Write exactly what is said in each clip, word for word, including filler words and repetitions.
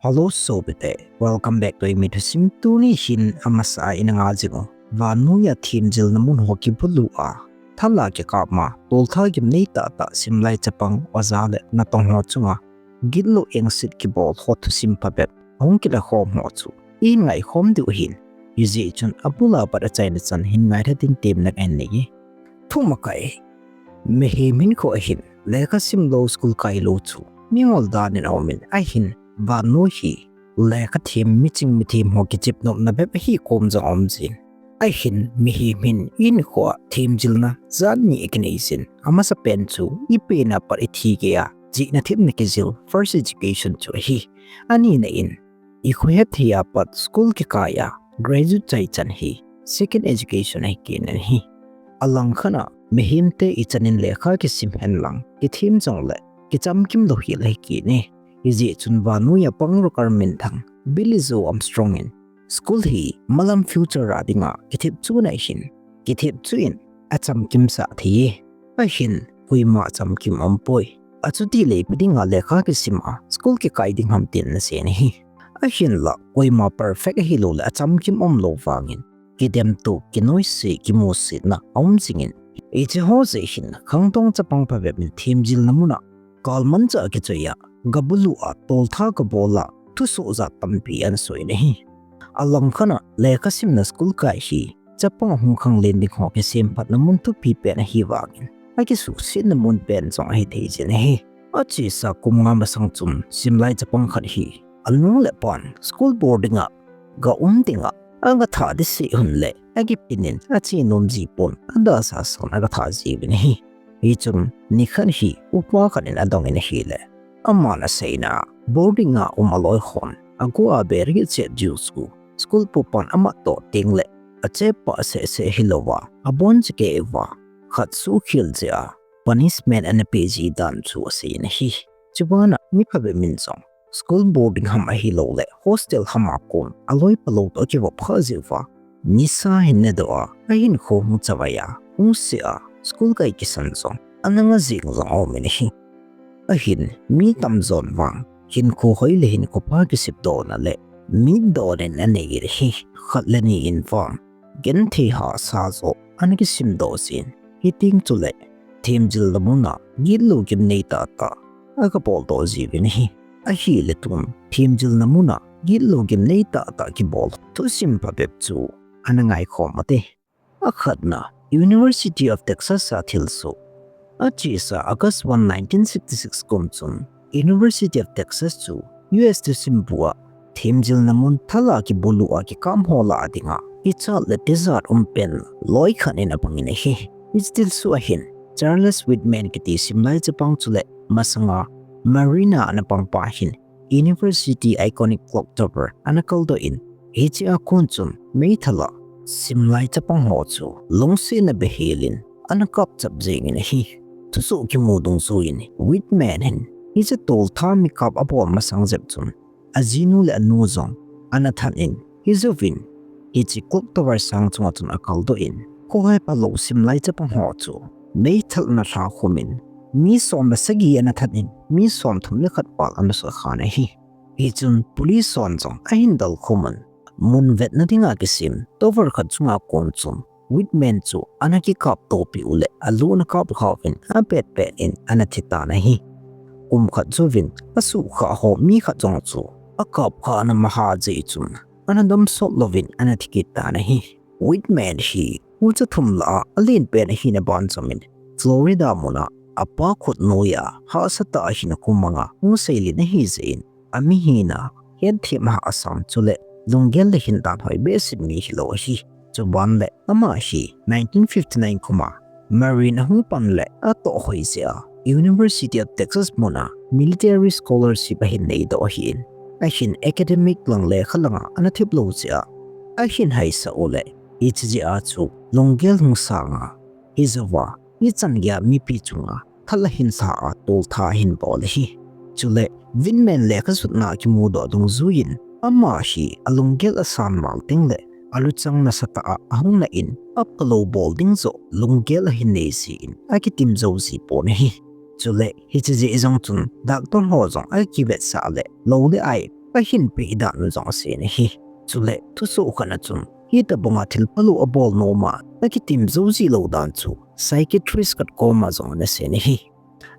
Hello, sopite. Welcome back to Eimi Thusim. Tuni hin amasa a ina ngah jing u, vannoiya themjilna mun ho kibulu a, thal a kikap ma, toltha gimnei tahtah simlai chapang, oja le natong ho chunga gitlo engset kibol ho thusim phabep ahung kilakhom ho chu i ngaikhom diu ahin. Hijeh chun abul a pat achaina chan hin ngailha ding temna kahin nei e. Thumakai. Mihem hinkho a hin lekha simlou, school kailou chu mingol dan in aumin, ahin vannoi hi lekha them, miching mithem ho kichep nopna bep ahi kom jong aum jin. Ahin mihem hin hinkho a themjilna jat ni akinei jin. Amasapen chu ipen a pat ithi geiya jihna themna kijil, first education chu ahi. Anina in, ikhohet thei a pat school kikai a graduate chai chan hi second education ahi kit in ahi. Alangkhat a mihemte ichan in lekha kisim henlang, kithem jongle kichamkim lou hel ahi kit in. Hijeh chun vannoiya pangroker minthang Billie Joe Armstrong in, school hi malam future a dinga kithepchuna ahin, kithepchu in achamkimsah thei e. Ahin koima achamkim umpoi. Achuti le ipi dinga lekha kisim a school kikai ding ham tin ana sei in ahi. Ahinla koima perfect ahiloule achamkim umlou vangin, kidemtup, kinoise, kimusetna aum jingin, hiche ho jeh hin khangdong chapang phabep in themjilna mun a galmanchah a kichoi a, gabulu a toltha gabol a, thusoh jat tampi ana soh in ahi. Alangkhat a lekha simna, school kai hi chapang ahung khanglen ding ho kisemphatna mun thupi pen ahi vangin, akisuhsetna mun pen jong ahi thei jin ahi. Achesa kum nga masang chun simlai chapang khat hi anu le apan school boarding a ga um dinga aga thah ding seh hunle, akipin in ache nom jipon, adalhah san aga thah jiuvin ahi. Hichun nikhat hi upa khat in adongin ahile, aman aseina, boarding a um aloi hon agu a beer kichet juice chu school pupan amat toh tengle, achepah sehseh hilouva, abon chekeh uva, khat suhkhel jeh a punishment ana peh ji dan chu asei in ahi. Chuban a mi phabep in jong school boarding ham ahiloule hostel ham a kon aloi palou toh akivop kha jeh uva, nisa hin nadoh a, ahinkho hung chavai a, hung se a, school kai kisan jong ana nga jeng jong aumin ahi. Ahin mi tamjon vang hinkho hoi le hinkho pha kisepdohna le mitdoh in anei in ahi. Khat le ni in vang genthei hahsa joh ana kisimdoh jin, hiteng chule themjilna mun a gitlou gimnei tahtah aga boldoh jiuvin ahi. Ahile tun themjilna mun a gitlou gimnei tahtah kibol thusim phabep chu ana ngaikhom ute. Akhatna, University of Texas a thilsoh. Achesa August one, nineteen sixty-six kum chun University of Texas chu U S thusimpu a themjilna mun, thal a kibulu a kikap ho lah a dinga kichat le tijat um pen loikhat in apangin ahi. Hiche thilsoh a hin Charles Whitman kiti simlai chapang chule masanga Marine a ana pangpa hin University iconic clock tower ana kaldoh in, hiche a kon chun meithal a simlai chapang ho chu lungsetna beihel in ana kapchap jengin ahi. Thusoh kimu dungjuiyin Whitman hin hiche toltha mi kap abol masang jep chun ajinu le anu jong ana that in, hijouvin hiche clock tower sang chunga chun akaldoh in, khohephalou simlai chapang ho chu meithal ana lhakhum in, mi som le sagi ana that in, mi somthum le khat val ana sot khan ahi. Hichun police hon jong ahin dalkhum un, mun vetna dinga kisem tower khat chunga kon chun Whitman chu ana kikap tohpeh u le alu ana kap khauvin, apetpet in ana thitan ahi. Kum khat jouvin asuhkhah ho mi khat jong chu akapkhah ana maha jeh chun ana damsot louvin ana thi kit tan ahi. Whitman hi hucha thum lah a alenpen ahina banjom in, Florida mun a apa khut noiya hahsatah a hinkho manga hung seilen ahi jeh in, amihina hetthem hahsam chule lunggel le hindan hoi behseh mi hilou ahi. Chuban le ama hi nineteen fifty-nine kum a Marine ahung pan le atoh hoi jeh a University of Texas mun a military scholarship ahin neidoh ahin, ahin academic lang lekha langa ana theplou jeh a ahin haisah u le, hiche jeh a chu lunggel hung sang a, hijouva ichan geiya mipi chunga thal ahin lha a, toltha ahin bol ahi. Chule Whitman lekha jotna kimudoh dungjuiyin ama hi alunggel asan mal tengle aluchang nasatah a ahung na in, aphalou bol ding joh lunggel ahin nei jin akitim jou jipon ahi. Chule hiche jeh jong chun doctor ho jong akivetsah le lou le ai ahin peh dan u jong asei in ahi. Chule thusoh khat na chun, hitobanga thil phalou abol nom a akitim jou jilou dan chu psychiatrist khat koma jong ana sei in ahi.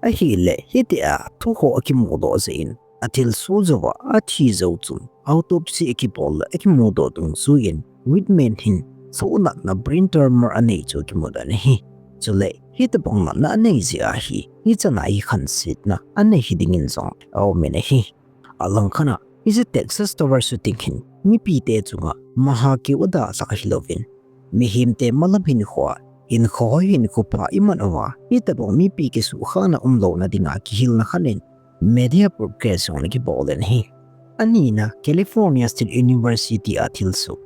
Ahile, hitia thu ho akimudoh jeh in, athilsoh jouva athi jou chun autopsy akibol le akimudoh dungjuiyin Whitman hin soh natna, brain tumor anei chu akimu dan ahi. Chule hitobang natna anei jeh a hi, hichan a hi khansetna anei hi dingin jong aum in ahi. Alang khat a, hiche Texas Tower shooting hin mipite chunga maha keu adalhah hilouvin, mihemte malam hinkhoa, hinkho hoi hinkho pha iman uva, hitobang mipi kisuhkhahna umlouna dinga kihilna khat in media broadcast jong ana kibol in ahi. Anina, California State University a thilsoh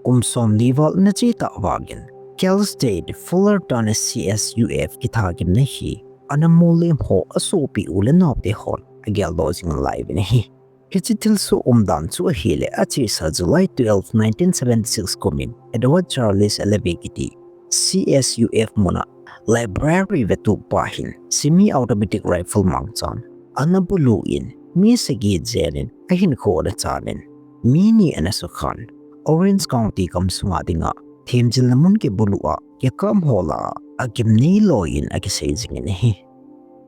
kum somli val ana che tah vangin, Cal State Fullerton C S U F kithagimna hi ana mollem ho asopi u le naote hon ageldoh jing lai uvin ahi. Hiche thilsoh umdan chu ahile, achesa July twelve, nineteen seventy-six kumin Edward Charles Allevi kiti C S U F muna library vetupa hin semi-automatic rifle mangchan ana bulu in, mi sagi jen in ahinkho ana chan in, mi ni ana sukhan. Orange County gamsunga dinga themjilna mun kibulu a kikam ho lah a gimnei loi in akisei jing in ahi.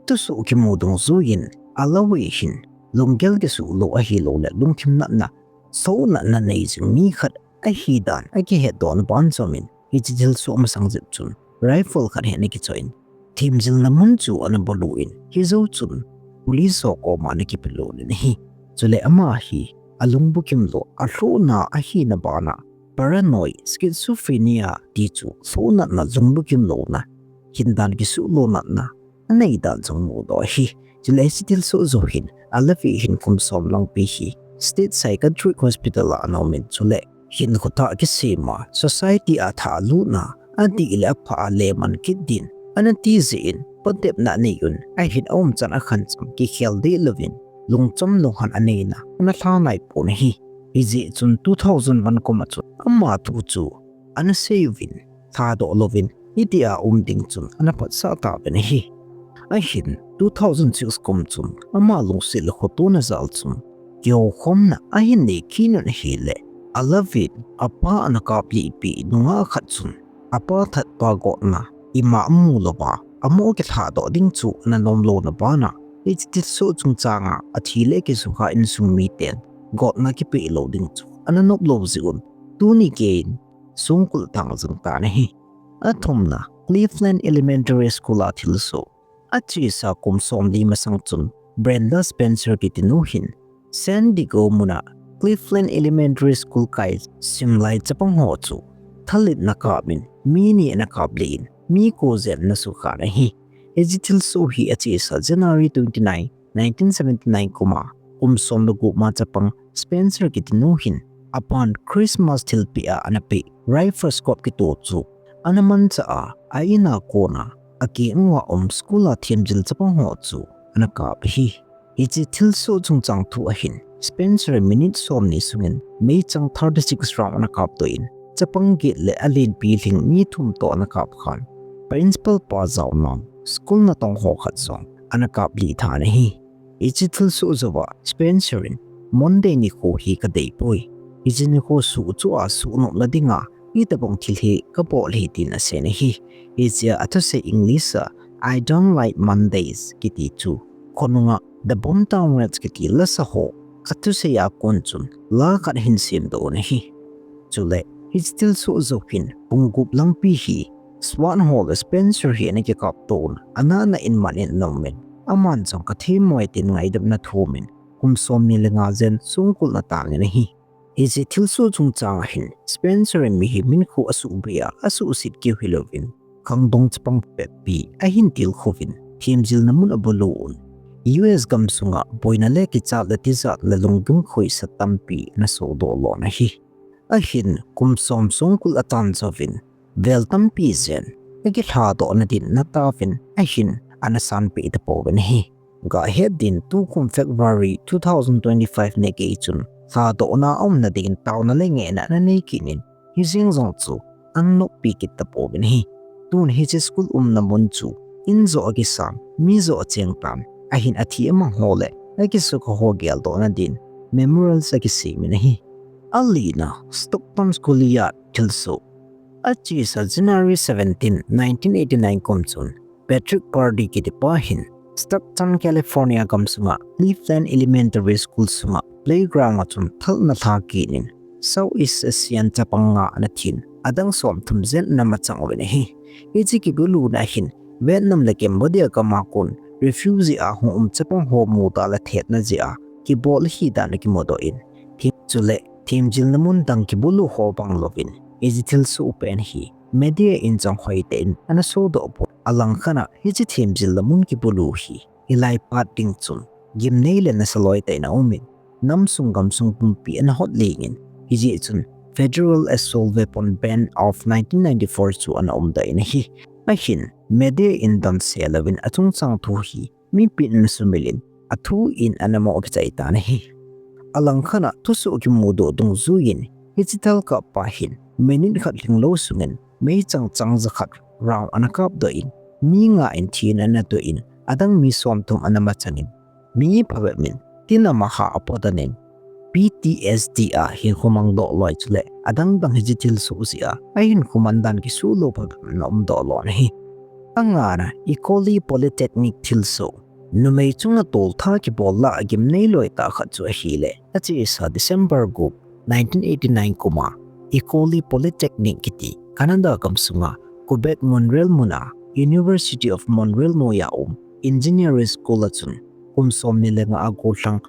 Thusoh kimu dungjuiyin Allevi hin lunggel kisuh lou ahilouleh lungthim natna, soh natna nei jing mi khat ahidan akihetdohna banjom in, hiche thilsoh masang jep chun rifle khat hi ana kichoh in, themjilna mun chu ana bulu in, hijou chun police ho koma ana kipelut in ahi. Chule ama hi alungbukim lou, alhuhna ahina bana paranoid schizophrenia ti chu soh natna, lungbukim louna, hindan kisuh lou natna anei dan jong mudoh ahi. Chule hiche thilsoh jou hin Allevi hin kum som langpi hi State Psychiatric Hospital a ana um in, chule hinkho thah kisem a, society a thah alutna, adih le apha a leman kit din ana ti jeh in, patepna anei un, ahin aumchan akhancham kikhel deh louvin, lungchom lunghan aneina ana lha naipon ahi. Hijeh chun two thousand one kum a chun ama thu chu ana sei uvin, lhadoh louvin, hitia um ding chun ana phatsah tauvin ahi. Ahin two thousand six kum chun ama lungset le khotona jal chun kihoukhomna ahin nei kit un ahile, Allevi in apa ana kaplihpeh nungah khat chun apa thatpa gotna ima amu louva amo kilhadoh ding chu ana nomlouna bana, hiche thilsoh chungchanga athi le kisukha insung miten gotna kipeh lou ding chu ana noplou jeh un, tuni geiyin songkul tang jing tan ahi. Athumna, Cleveland Elementary School a thilsoh. Achesa kum somli masang chun Brenda Spencer kitinu hin San Diego muna Cleveland Elementary School kai simlai chapang ho chu thalitna kap in mi ni ana kaplih in, mi ko jen ana sukhan ahi. Hiche thilsoh hi achesa January twenty-nine, nineteen seventy-nine kuma kum som le gup ma chapang Spencer kitinu hin apan Christmas thilpeh a ana peh rifle scope kitoh chu ana manchah a, a-in a kona akeng uva um school a themjil chapang ho chu ana kap ahi. Hiche thilsoh chungchang thu ahin Spencer in minute somni sungin meichang thirty-six round ana kapdoh in, chapang get le alenpi lhing mi thum toh ana kapkhan. Principal pa jaona school natong ho khat jong ana kaplih tha ana hi. Hiche thilsoh jouva Spencer in Monday nikho hi kadeipoi. Hiche nikho suh chua suhnopna dinga hitobang thil hi kabol ahi tin asei in ahi. Hichea athusei English a I don't like Mondays kiti chu khonunga The Boomtown Rats kiti lasa ho athusei a kon chun la khat ahin semdoh un ahi. Chule hiche thilsoh jou hin pung gup langpi hi SWAT ho le Spencer hi ana kikapto un, ana na in man in ana um in, aman jong kathemmoi tin ngaidamna thumin kum somni le nga jen songkul ana tangin ahi. Hiche thilsoh chungchang ahin Spencer in mihem hinkho asuhbei a asuhset keu hilouvin, khangdong chapang peppi ahin tilkhouvin, themjilna mun abulu un, U S gamsunga boina le kichat le tijat le lunggim khoisa tampi ana sodoh lhon ahi. Ahin kum som songkul atan jouvin vel tampi jen akilhadohna din ana taovin, ahin ana sanpeh tapouvin ahi. Gahet din tukum February two thousand twenty-five nikho chun lhadohna aumna dingin taona le ngehna ana nei kit in, hijeng jong chu ana noppi kit tapouvin ahi. Tun hiche school umna mun chu in joh akisan, mi joh acheng tan, ahin athi amang ho le akisukha ho geldohna din memorials akisemin ahi. Alina, Stockton School Yard thilsoh. Achesa January seventeen, nineteen eighty-nine kum chun Patrick Purdy kitipa hin Stockton, California gamsunga Cleveland Elementary School sunga playground a chun thalna lha kinin Southeast Asian chapang nga ana thin, adang somthum jen ana machang uvin ahi. Hiche kibuluna hin Vietnam le Cambodia gama kon refugee a hung um chapang ho muda le thetna jeh a kibol ahi dan akimudoh in, thim chule themjilna mun dang kibulu ho bang louvin hiche thilsoh pen hi media in jong hoitah in ana sodoh pon, alangkhat a hiche themjilna mun kibulu hi hilai phat ding chun gimnei le nasa loi tah in aumin, namsung gamsung pumpi ana hot lengin, hijeh chun Federal Assault Weapon Ban of nineteen ninety-four chu ana umdoh in ahi. Ahin media in damsel louvin achungchang thu hi mipin ana sumil in, athu in ana mo kichai tan ahi. Alangkhat a thusoh kimudoh dungjuiyin hiche thalkap pa hin minute khat lhinglou sungin meichang chang jakhat round ana kapdoh in, mi nga in thina ana toh in, adang mi somthum ana machangin, mi phabep in tina maha apodan in, P T S D a hinkho mangdoh loi chule adang dang hiche thilsoh jeh a ahinkho man dan kisuh lou phabep ana umdoh lon ahi. Angana, Ecole Polytechnic thilsoh. Numei chunga toltha kibol lah a gimnei loi tah khat chu ahile, achesa December gup, nineteen eighty-nine kuma Ecole Polytechnic kiti Canada gamsunga Quebec Montreal muna University of Montreal noiya um Engineering School a chun kum somni le nga a gollhang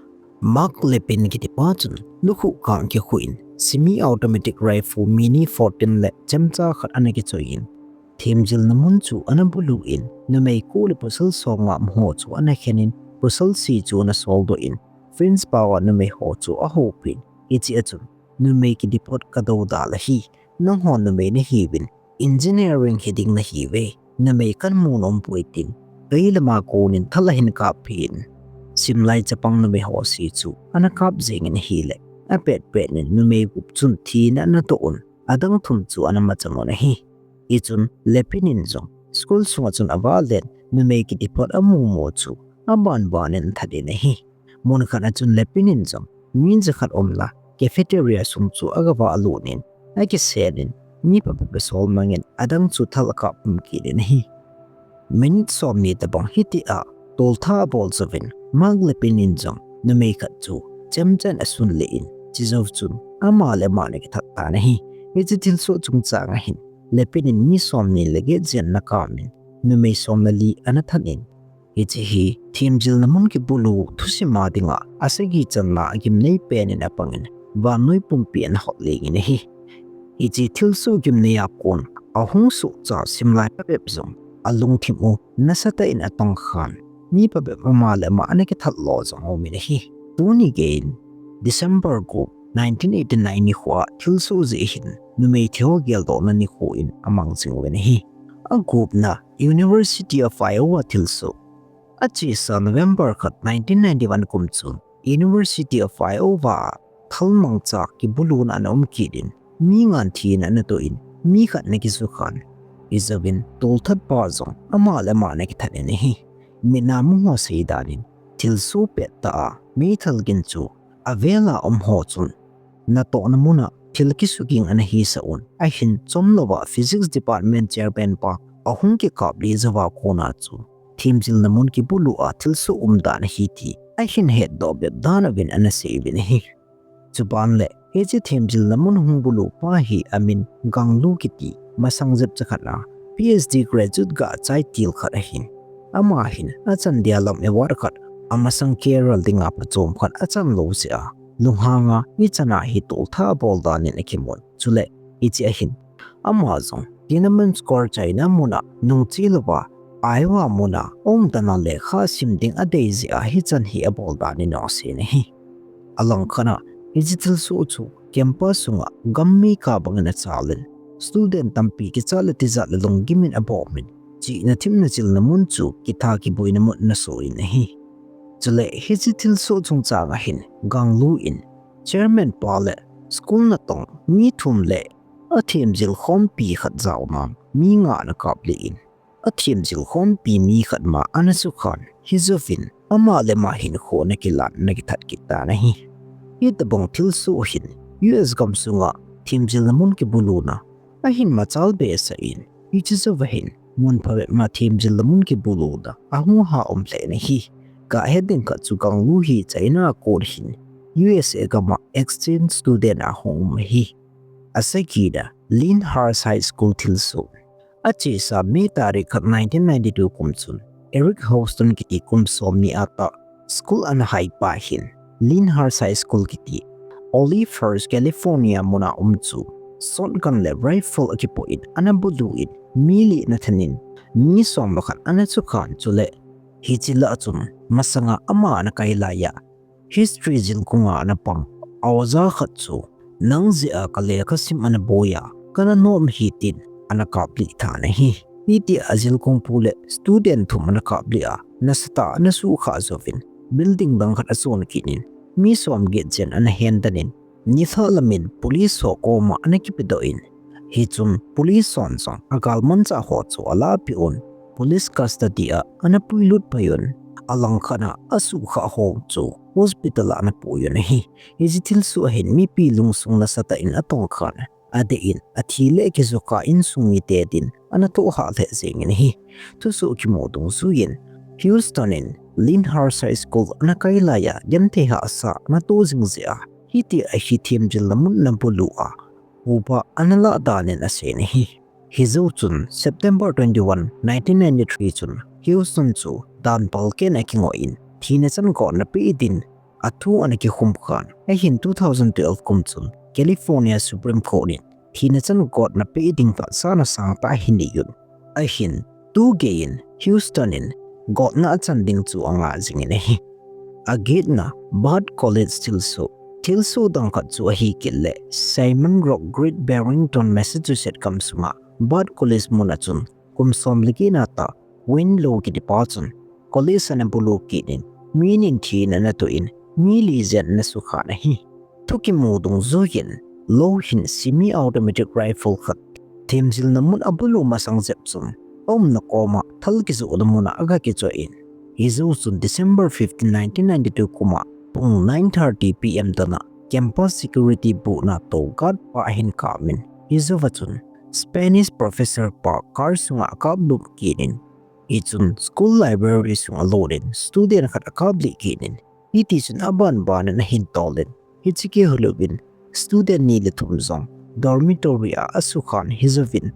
Mark Lepin kitipa chun lukhuh kang kikhuh in semi-automatic rifle Mini fourteen le chemcha khat ana kichoi in, themjilna mun chu ana bulu in, numei ko le pasal somnga um ho chu ana khen in, pasal sagi chu ana soldoh in, French pao a numei ho chu ahoupi in, hiche a chun numei kideport kadou dal ahi, nangho numei nahiuvin, engineering hiding nahiuve, numei kamu nom poi tin, kei lama konin thal ahin kap peh in, simlai chapang numei ho sagi chu ana kap jengin ahile, apet pet in numei gup chun thina ana toh un, adang thum chu ana machang un ahi. Hichun Lepin in jong school sunga chun avalen numei kideport amu mu chu aban ban in athat in ahi. Mun khat a chun Lepin in jong mi jakhat umna cafeteria sung chu agavah lut in, akisen in, mi phabep asol mangin adang chu thal akap pum kit in ahi. Minute somni tobang hitia toltha abol jouvin, Mark Lepin in jong numei khat chu chemchan asun lih in, chujou chun ama le ama ana kithat tan ahi. Hiche thilsoh chungchang a hin Lepin in mi somni le get jen ana kap in, numei somle li ana that in, hiche hi themjilna mun kibulu thusim a dinga asagi channa gimnei pen in apangin, vannoi pumpi ana hot lengin ahi. Hiche thilsoh gimnei a kon ahung sohcha simlai phabep jong alungthim u nasatah in atongkhan, mi phabep ama le ama ana kithat lo jong aumin ahi. Tuni geiyin December gup, nineteen eighty-nine nikhoa thilsoh jeh hin numei thi ho geldohna nikho in amang jing uvin ahi. Agupna, University of Iowa thilsoh. Achesa November khat, nineteen ninety-one kum chun University of Iowa a thal mangcha kibuluna ana um kit in, mi nga in thina ana toh in, mi khat ana kisukhan. Hijouvin tolthat pa jong ama le ama ana kithat in ahi. Mina mu ho seidan in, thilsoh pettah a meithal gin chu avela um ho chun natohna muna thil kisuging ana hisah un, ahin chomlouva Physics Department Chairman pa ahung kikap lih jouva kona chu themjilna mun kibulu a thilsoh umdan ahi ti ahin hetdoh bep dan uvin ana seiuvin ahi. Chuban le, hiche themjilna mun hung bulu pa hi amin Gang Lu kiti, masang jep chakhat a P H D graduate gah chaitil khat ahin. Ama hin achan dia lam award khat, amasang career dinga phachom khat achan lou jeh a, lunghanga hichan a hi toltha abol dan in akimun. Chule, hiche ahin ama jong Tiananmen Square chaina muna nungche louva Iowa muna aumdan a lekha sim ding adei jeh a hichan hi abol dan in asei in ahi. Alangkhat a, hiche thilsoh chu campus sunga gam meikah bangin achal in, student tampi kichat le tijat le lunggim in abom in, chihna themna chilna mun chu kitha kiboina mun ana soh in ahi. Chule hiche thilsoh chungchang a hin Gang Lu in chairman pa le school natong mi thum le athemjil khompi khat jaona mi nga ana kap lih in, athemjil khompi mi khat ma ana sukhan, hijouvin ama le ama hinkho ana kilan ana kithat kit tan ahi. Hitobang thilsoh hin U S gamsunga themjilna mun kibuluna ahin machal behseh in, hiche jouva hin mun phabep ma themjilna mun kibuluna ahung ha um lheh in ahi. Gahet ding khat chu Gang Lu hi China a kon hin U S A gam a exchange student a hung um ahi. Asagina Lyndhurst High School thilsoh. Achesa May tarik khat nineteen ninety-two kum chun Eric Houston kiti kum somni a tah school ana hai pa hin Lyndhurst High School kiti Olivehurst, California mun a um chu shotgun le rifle akipoh in ana bulu in mi li ana then in mi som le khat ana sukhan, chule hiche lah a chun masanga ama ana kai lai a history jilkung a ana pang a oja khat chu, nang jeh a ka lekha sim ana boi a, kana nom ahi tin ana kaplih tan ahi. Hitia jilkung pu le student thum ana kaplih a, nasatah a ana suhkhah jouvin building dang khat a chon kit in mi som get jen ana hendan in, nilhah lam in police ho koma ana kipedoh in, hichun police hon jong agalmanchah ho chu alahpeh un police custody a ana puilut pai un, alangkhat a asuhkhah ho chu hospital a ana pui un ahi. Hiche thilsoh a hin mipi lungsung nasatah in atongkhan, adeh in athi le akijukha insung mite din ana tohhah lheh jeng in ahi. Thusoh kimu dungjuiyin Houston in Lyndhurst High School ana kai lai a genthei hahsa ana to jing jeh a hitia hi themjilna mun ana bulu a upa ana lah dan in asei in ahi. Hijou chun September twenty-one, nineteen ninety-three chun Houston chu dan palkeh in akingoh in thina chan gotna peh din athu ana kikhum khan, ahin two thousand twelve kum chun California Supreme Court in thina chan gotna peh ding tahsa ana sangtah ahin nei un. Ahin tugei in Houston in gotna achan ding chu anga jing in ahi. Agetna, Bard College thilsoh. Thilsoh dang khat chu ahi kit le, Shyman Rock, Greater Barrington, Massachusetts gamsunga Bard College mun a chun kum som le get na tah Wayne Lowe kiti pa chun college ana bulu kit in mi ni thina ana toh in mi li jen ana sukhan ahi. Thu kimu dungjuiyin Lowe hin semi-automatic rifle khat themjilna mun abulu masang jep chun aumna koma thal kijohna mun a aga kichoh in, hijou chun December fifteen, nineteen ninety-two kum a pung nine thirty P M dan a campus security booth na tou guard pa ahin kap in, hijou a chun Spanish professor pa car sunga akap lut kit in, hichun school library sunga alut in student khat akap lih kit in, hitichun aban ban in ahin tol in, hiche kihou louvin student ni le thum jong dormitory a asukhan hijouvin,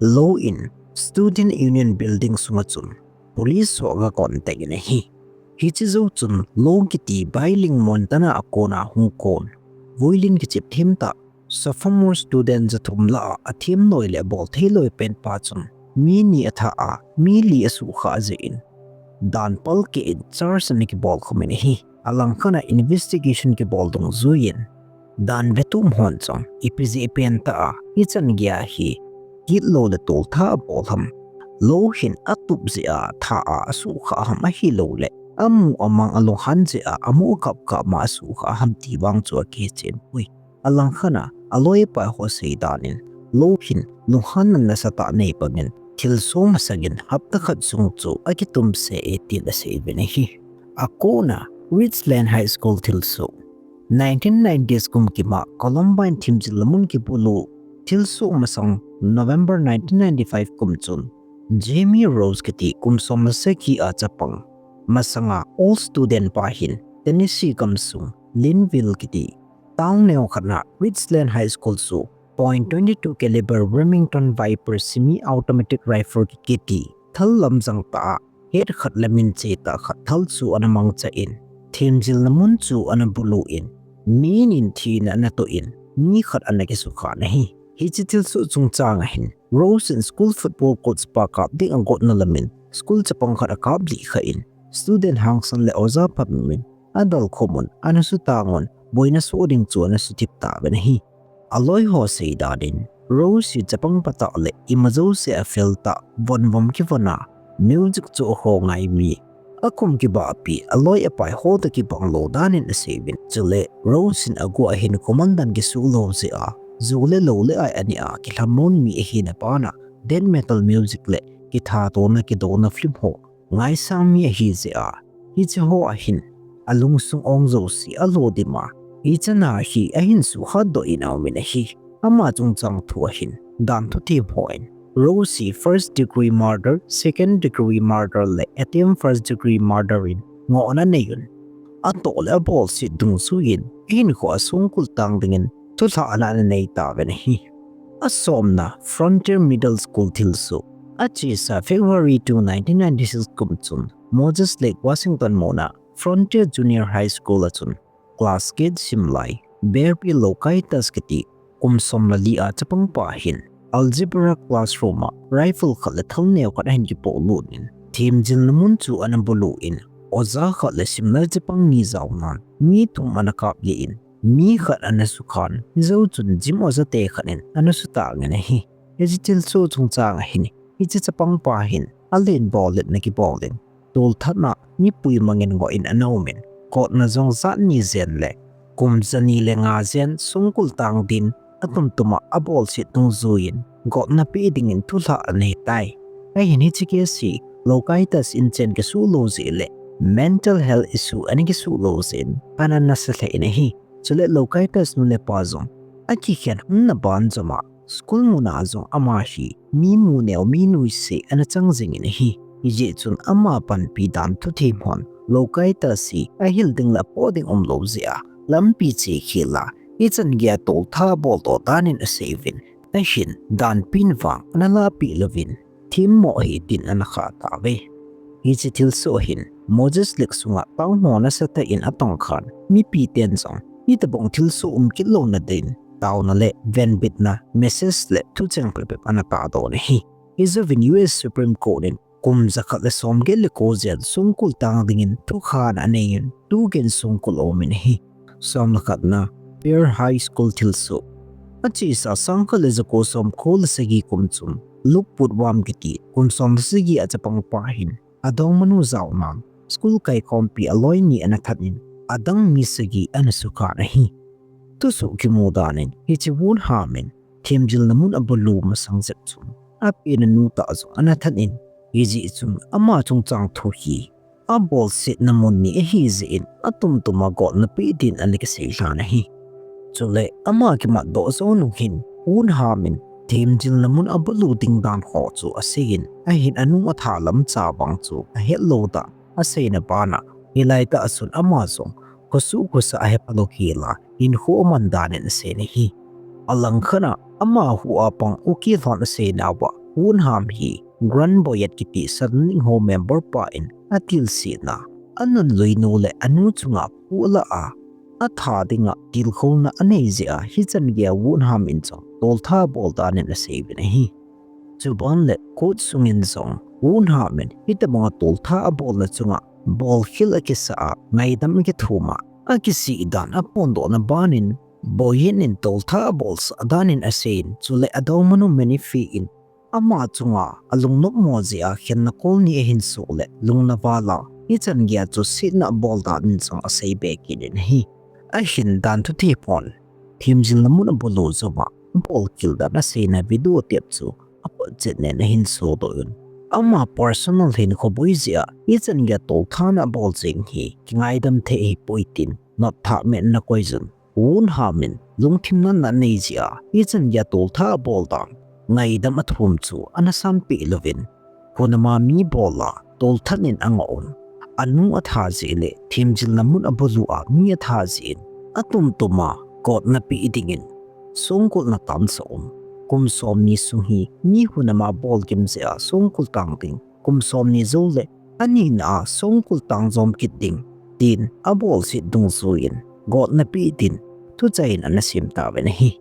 Lowe in Student Union Building sunga chun police ho aga contact in ahi. Hiche jou chun Lowe kiti Billings, Montana a kona hung kon, vuilin kichep them tah sophomore student jathum lah a athem loi le abol thei loi pen pa chun mi ni atha a, mi li asuhkhah jeh in dan palkeh in charge ana kibol khum in ahi. Alangkhat a investigation kibol dungjuiyin dan vetup hon jong ipi jeh pen tah a hichan geiya hi gitlou le toltha abol ham, Lowe hin atup jeh a atha a asuhkhah ham ahilouleh amu amang alunghan jeh a amu akap kap ma asuhkhah ham ti vang chu akichen poi. Alangkhat a aloi apai ho sei dan in Lowe hin lunghanna nasatah nei bang in thilsoh masang in hapta khat sung chu akitum seh e tin asei uvin ahi. Akona Richland High School thilsoh. Nineteen nineties kum kima Columbine themjilna mun kibulu thilsoh masang November nineteen ninety-five kum chun Jamie Rose kiti kum som le sagi a chapang masanga old student pa hin Tennessee gamsung Linville kiti town neo khat na Richland High School chu point twenty-two caliber Remington Viper semi-automatic rifle kiti thal lamjang tah a het khat le min che tah khat thal chu ana mangcha in, themjilna mun chu ana bulu in, mi ni thina ana toh in, mi khat ana kisukhan ahi. Hiche thilsoh chungchang a hin Rose in school football coach pa kap ding agotna lam in school chapang khat akap lih kha in, student hangsan le oja phabep in adal khum un, ana sutang un, boina soh ding chu ana suthip tauvin ahi. Aloi ho sei dan in Rose hi chapang pa tah le ima jouse a fel tah, von vom kivon a, music chu aho ngai mi, akum kibahpi, aloi apai ho toh kibang lou dan in asei uvin. Chule Rose in aguh a hin komandan kisuh lou jeh a, jou le lou le ai ani a kilhamon mi ahina bana death metal music le kithatona kidouna film ho ngaisang mi ahi jeh a, hiche ho a hin alungsung ong jouse alo dim a, Hiche chana hi ahin suhhat doh in aumin ahi. Ama chungchang thu ahin, dan thuthem hon Rose hi first degree murder, second degree murder le attempt first degree murder in ngohna anei un. Atoh le abolset dungjuiyin, ahinkho a songkul tang dingin thulhahna ana nei tauvin ahi. Asomna, Frontier Middle School thilsoh. Achesa February two, nineteen ninety-six kum chun Moses Lake, Washington muna Frontier Junior High School a chun class eight simlai Barbie Loukaitis kiti kum som le li a chapangpa hin algebra classroom a rifle khat le thalneo khat ahin kipolut in, themjilna mun chu ana bulu in, oja khat le simlai chapang ni jaonan mi thum ana kap lih in, mi khat ana sukhan, hijou chun gym oja te khat in ana sutang in ahi. Hiche thilsoh chungchang ahin, hiche chapangpa hin alen bolletna kibol in, tolthatna mipui mangin ngoh in ana um in, gotna jong jat ni jen le kum jani le nga jen songkul tang din atumtum a abolset dungjuiyin gotna peh dingin thulhah anei tai. Ahin hiche case hi Loukaitis in chen kisuh lou jeh le mental health issue ana kisuh lou jeh in ana nasa lheh in ahi. Chule Loukaitis nu le pa jong akikhen hon na banjom a, school muna jong ama hi mi mu neo mi nuisat ana chang jing in ahi. Hijeh chun ama panpi dan thuthem hon Loukaitis hi ahil ding le apoh ding umlou jeh a, lampi chekhel a, hichan geiya toltha aboldoh dan in asei uvin, ahin danpeh in vang ana lahpeh louvin, themmo ahi tin ana khah tauve. Hiche thilsoh hin Moses Lake sunga taona nasatah in atongkhan mipi ten jong hitobang thilsoh um kit louna din taona le venbitna message le thucheng phabep ana tahdoh in ahi. Hijouvin U S Supreme Court in kum jakhat le somget le ko jen songkul tang dingin thukhahna anei in, tukin songkul aumin ahi. Som le khatna, Pearl High School thilsoh. Achesa sangkhat le jako somko le sagi kum chun Luke Putwam kiti kum som le sagi a chapangpa hin adongmanu jaonan school kaikhompi aloi ni ana that in, adang mi sagi ana sukhan ahi. Thusoh kimu dan in, hiche Woodham in themjilna mun abulu masang jep chun api le anu tah jong ana that in, hijeh chun ama chungchang thu hi abolsetna mun ni ahi jeh in atumtum a gotna peh din ana kisei lhan ahi. Chule ama kimatdoh jou nung hin Woodham in themjilna mun abulu ding dan ho chu asei in, ahin anu atha lamcha vang chu ahet lou dan aseina bana, hilai tah a chun ama jong khosuh khosa ahe phalou khel a, hinkho aman dan in asei in ahi. Alangkhat a ama hu a pang Uki lhon aseina uva, Woodham hi Grant Boyd kiti Suddenlink ho member pa in atilsetna, anunluinu le anu chunga phulah a, atha dinga tilkhouna anei jeh a, hichan geiya Woodham in jong toltha abol dan in asei uvin ahi. Chuban le court sungin jong Woodham in hitobanga toltha abolna chunga bolkhel akisah a, ngaidam akithum a, akisih dan aphondohna ban in, Boyd in toltha abolsah dan in asei in, chule adongmanu Menifee in ama chunga alungnopmo jeh a khenna kol ni ahin soh le lungna val a, hichan geiya chu setna abol dan in jong asei be kit in ahi. Ahin dan thuthem hon themjilna mun abulu jouva abolkhel dan aseina video tape chu aphotchetna in ahin sodoh un, ama personal hinkho boi jeh a hichan geiya tolthana abol jeng hi kingaidam thei ahipoi tin nopthah metna akoi jun, Woodham in lungthim natna anei jeh a hichan geiya toltha abol dan ngaidam athum chu ana sanpeh louvin, khonama mi bol a tolthat in angoh un, anu atha jeh le themjilna mun abulu a mi atha jeh in atumtum a gotna peh dingin songkul ana tansah un, kum somni sung hi mi hunam a bolgim jeh a songkul tang ding, kum somni jou le anina a songkul tang jom kit ding, tin abolset dungjuiyin gotna peh din thuchah in ana sem tauvin ahi.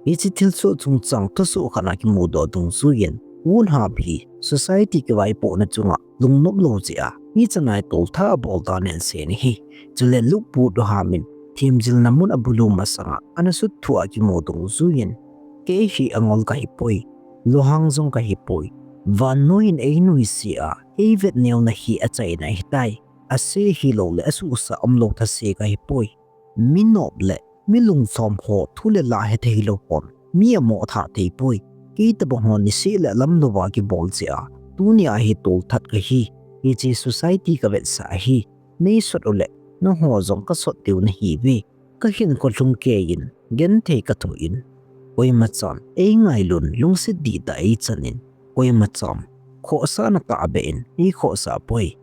Hiche thilsoh chungchang thusoh khat a kimudoh dungjuiyin Woodham hi society kivaipohna chunga lungnop lou jeh a hichan a hi toltha abol dan in asei in ahi. Chule Luke Putwam in themjilna mun abulu masanga ana sutthu a kimu dungjuiyin, kei hi angol kahipoi, lunghang jong kahipoi, vannoi in einuisat a eivetneuna hi achaina ahitai. Ase hilou le asuhsah umlou thase kahipoi. Mi nop le mi lungchom ho thu le la hethei lou hon mi amo thah theipoi. Kei tobang hon niseh le lamlouva kibol jeh a tunia hi tolthat kahi. Hiche society kavetsah ahi. Neisot uleh nangho jong kasot diu nahiuve. Kahinkho lhung keiyin, genthei kathoh in, koima cham eingailut, lungset dihtah eichan in, koima cham khohsahna tahbeh in eikhohsah poi.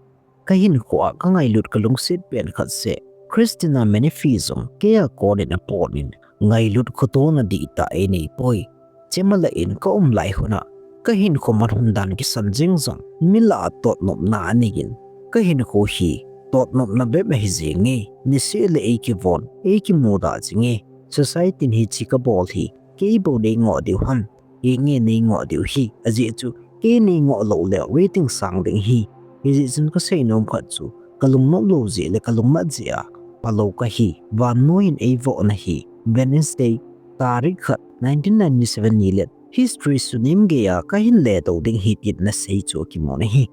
Kahinkho a kangailut kalungset pen khat seh, Christina Menefee jong keia konin apot in, ngailut khotona dihtah einei poi. Chemala in kaum lai hun a, kahinkho manhun dan kisan jeng jong, mi lah a totnopna anei in, kahinkho hi totnopna bep ahi jenge, niseh le eikivon, eikimuda jenge, society in hiche kabol hi, kei bou nei ngoh diu ham, henge nei ngoh diu hi, ajeh chu kei nei ngoh lou le waiting sang ding hi, hijeh chun kasei nom khat chu, kalungnop lou jeh le kalungmat jeh a phalou kahi, vannoi in eivohna hi, Wednesday, tarik khat, nineteen ninety-seven ni le history sunem geiya kahin ledoh ding hi tin nasei chu akimun ahi.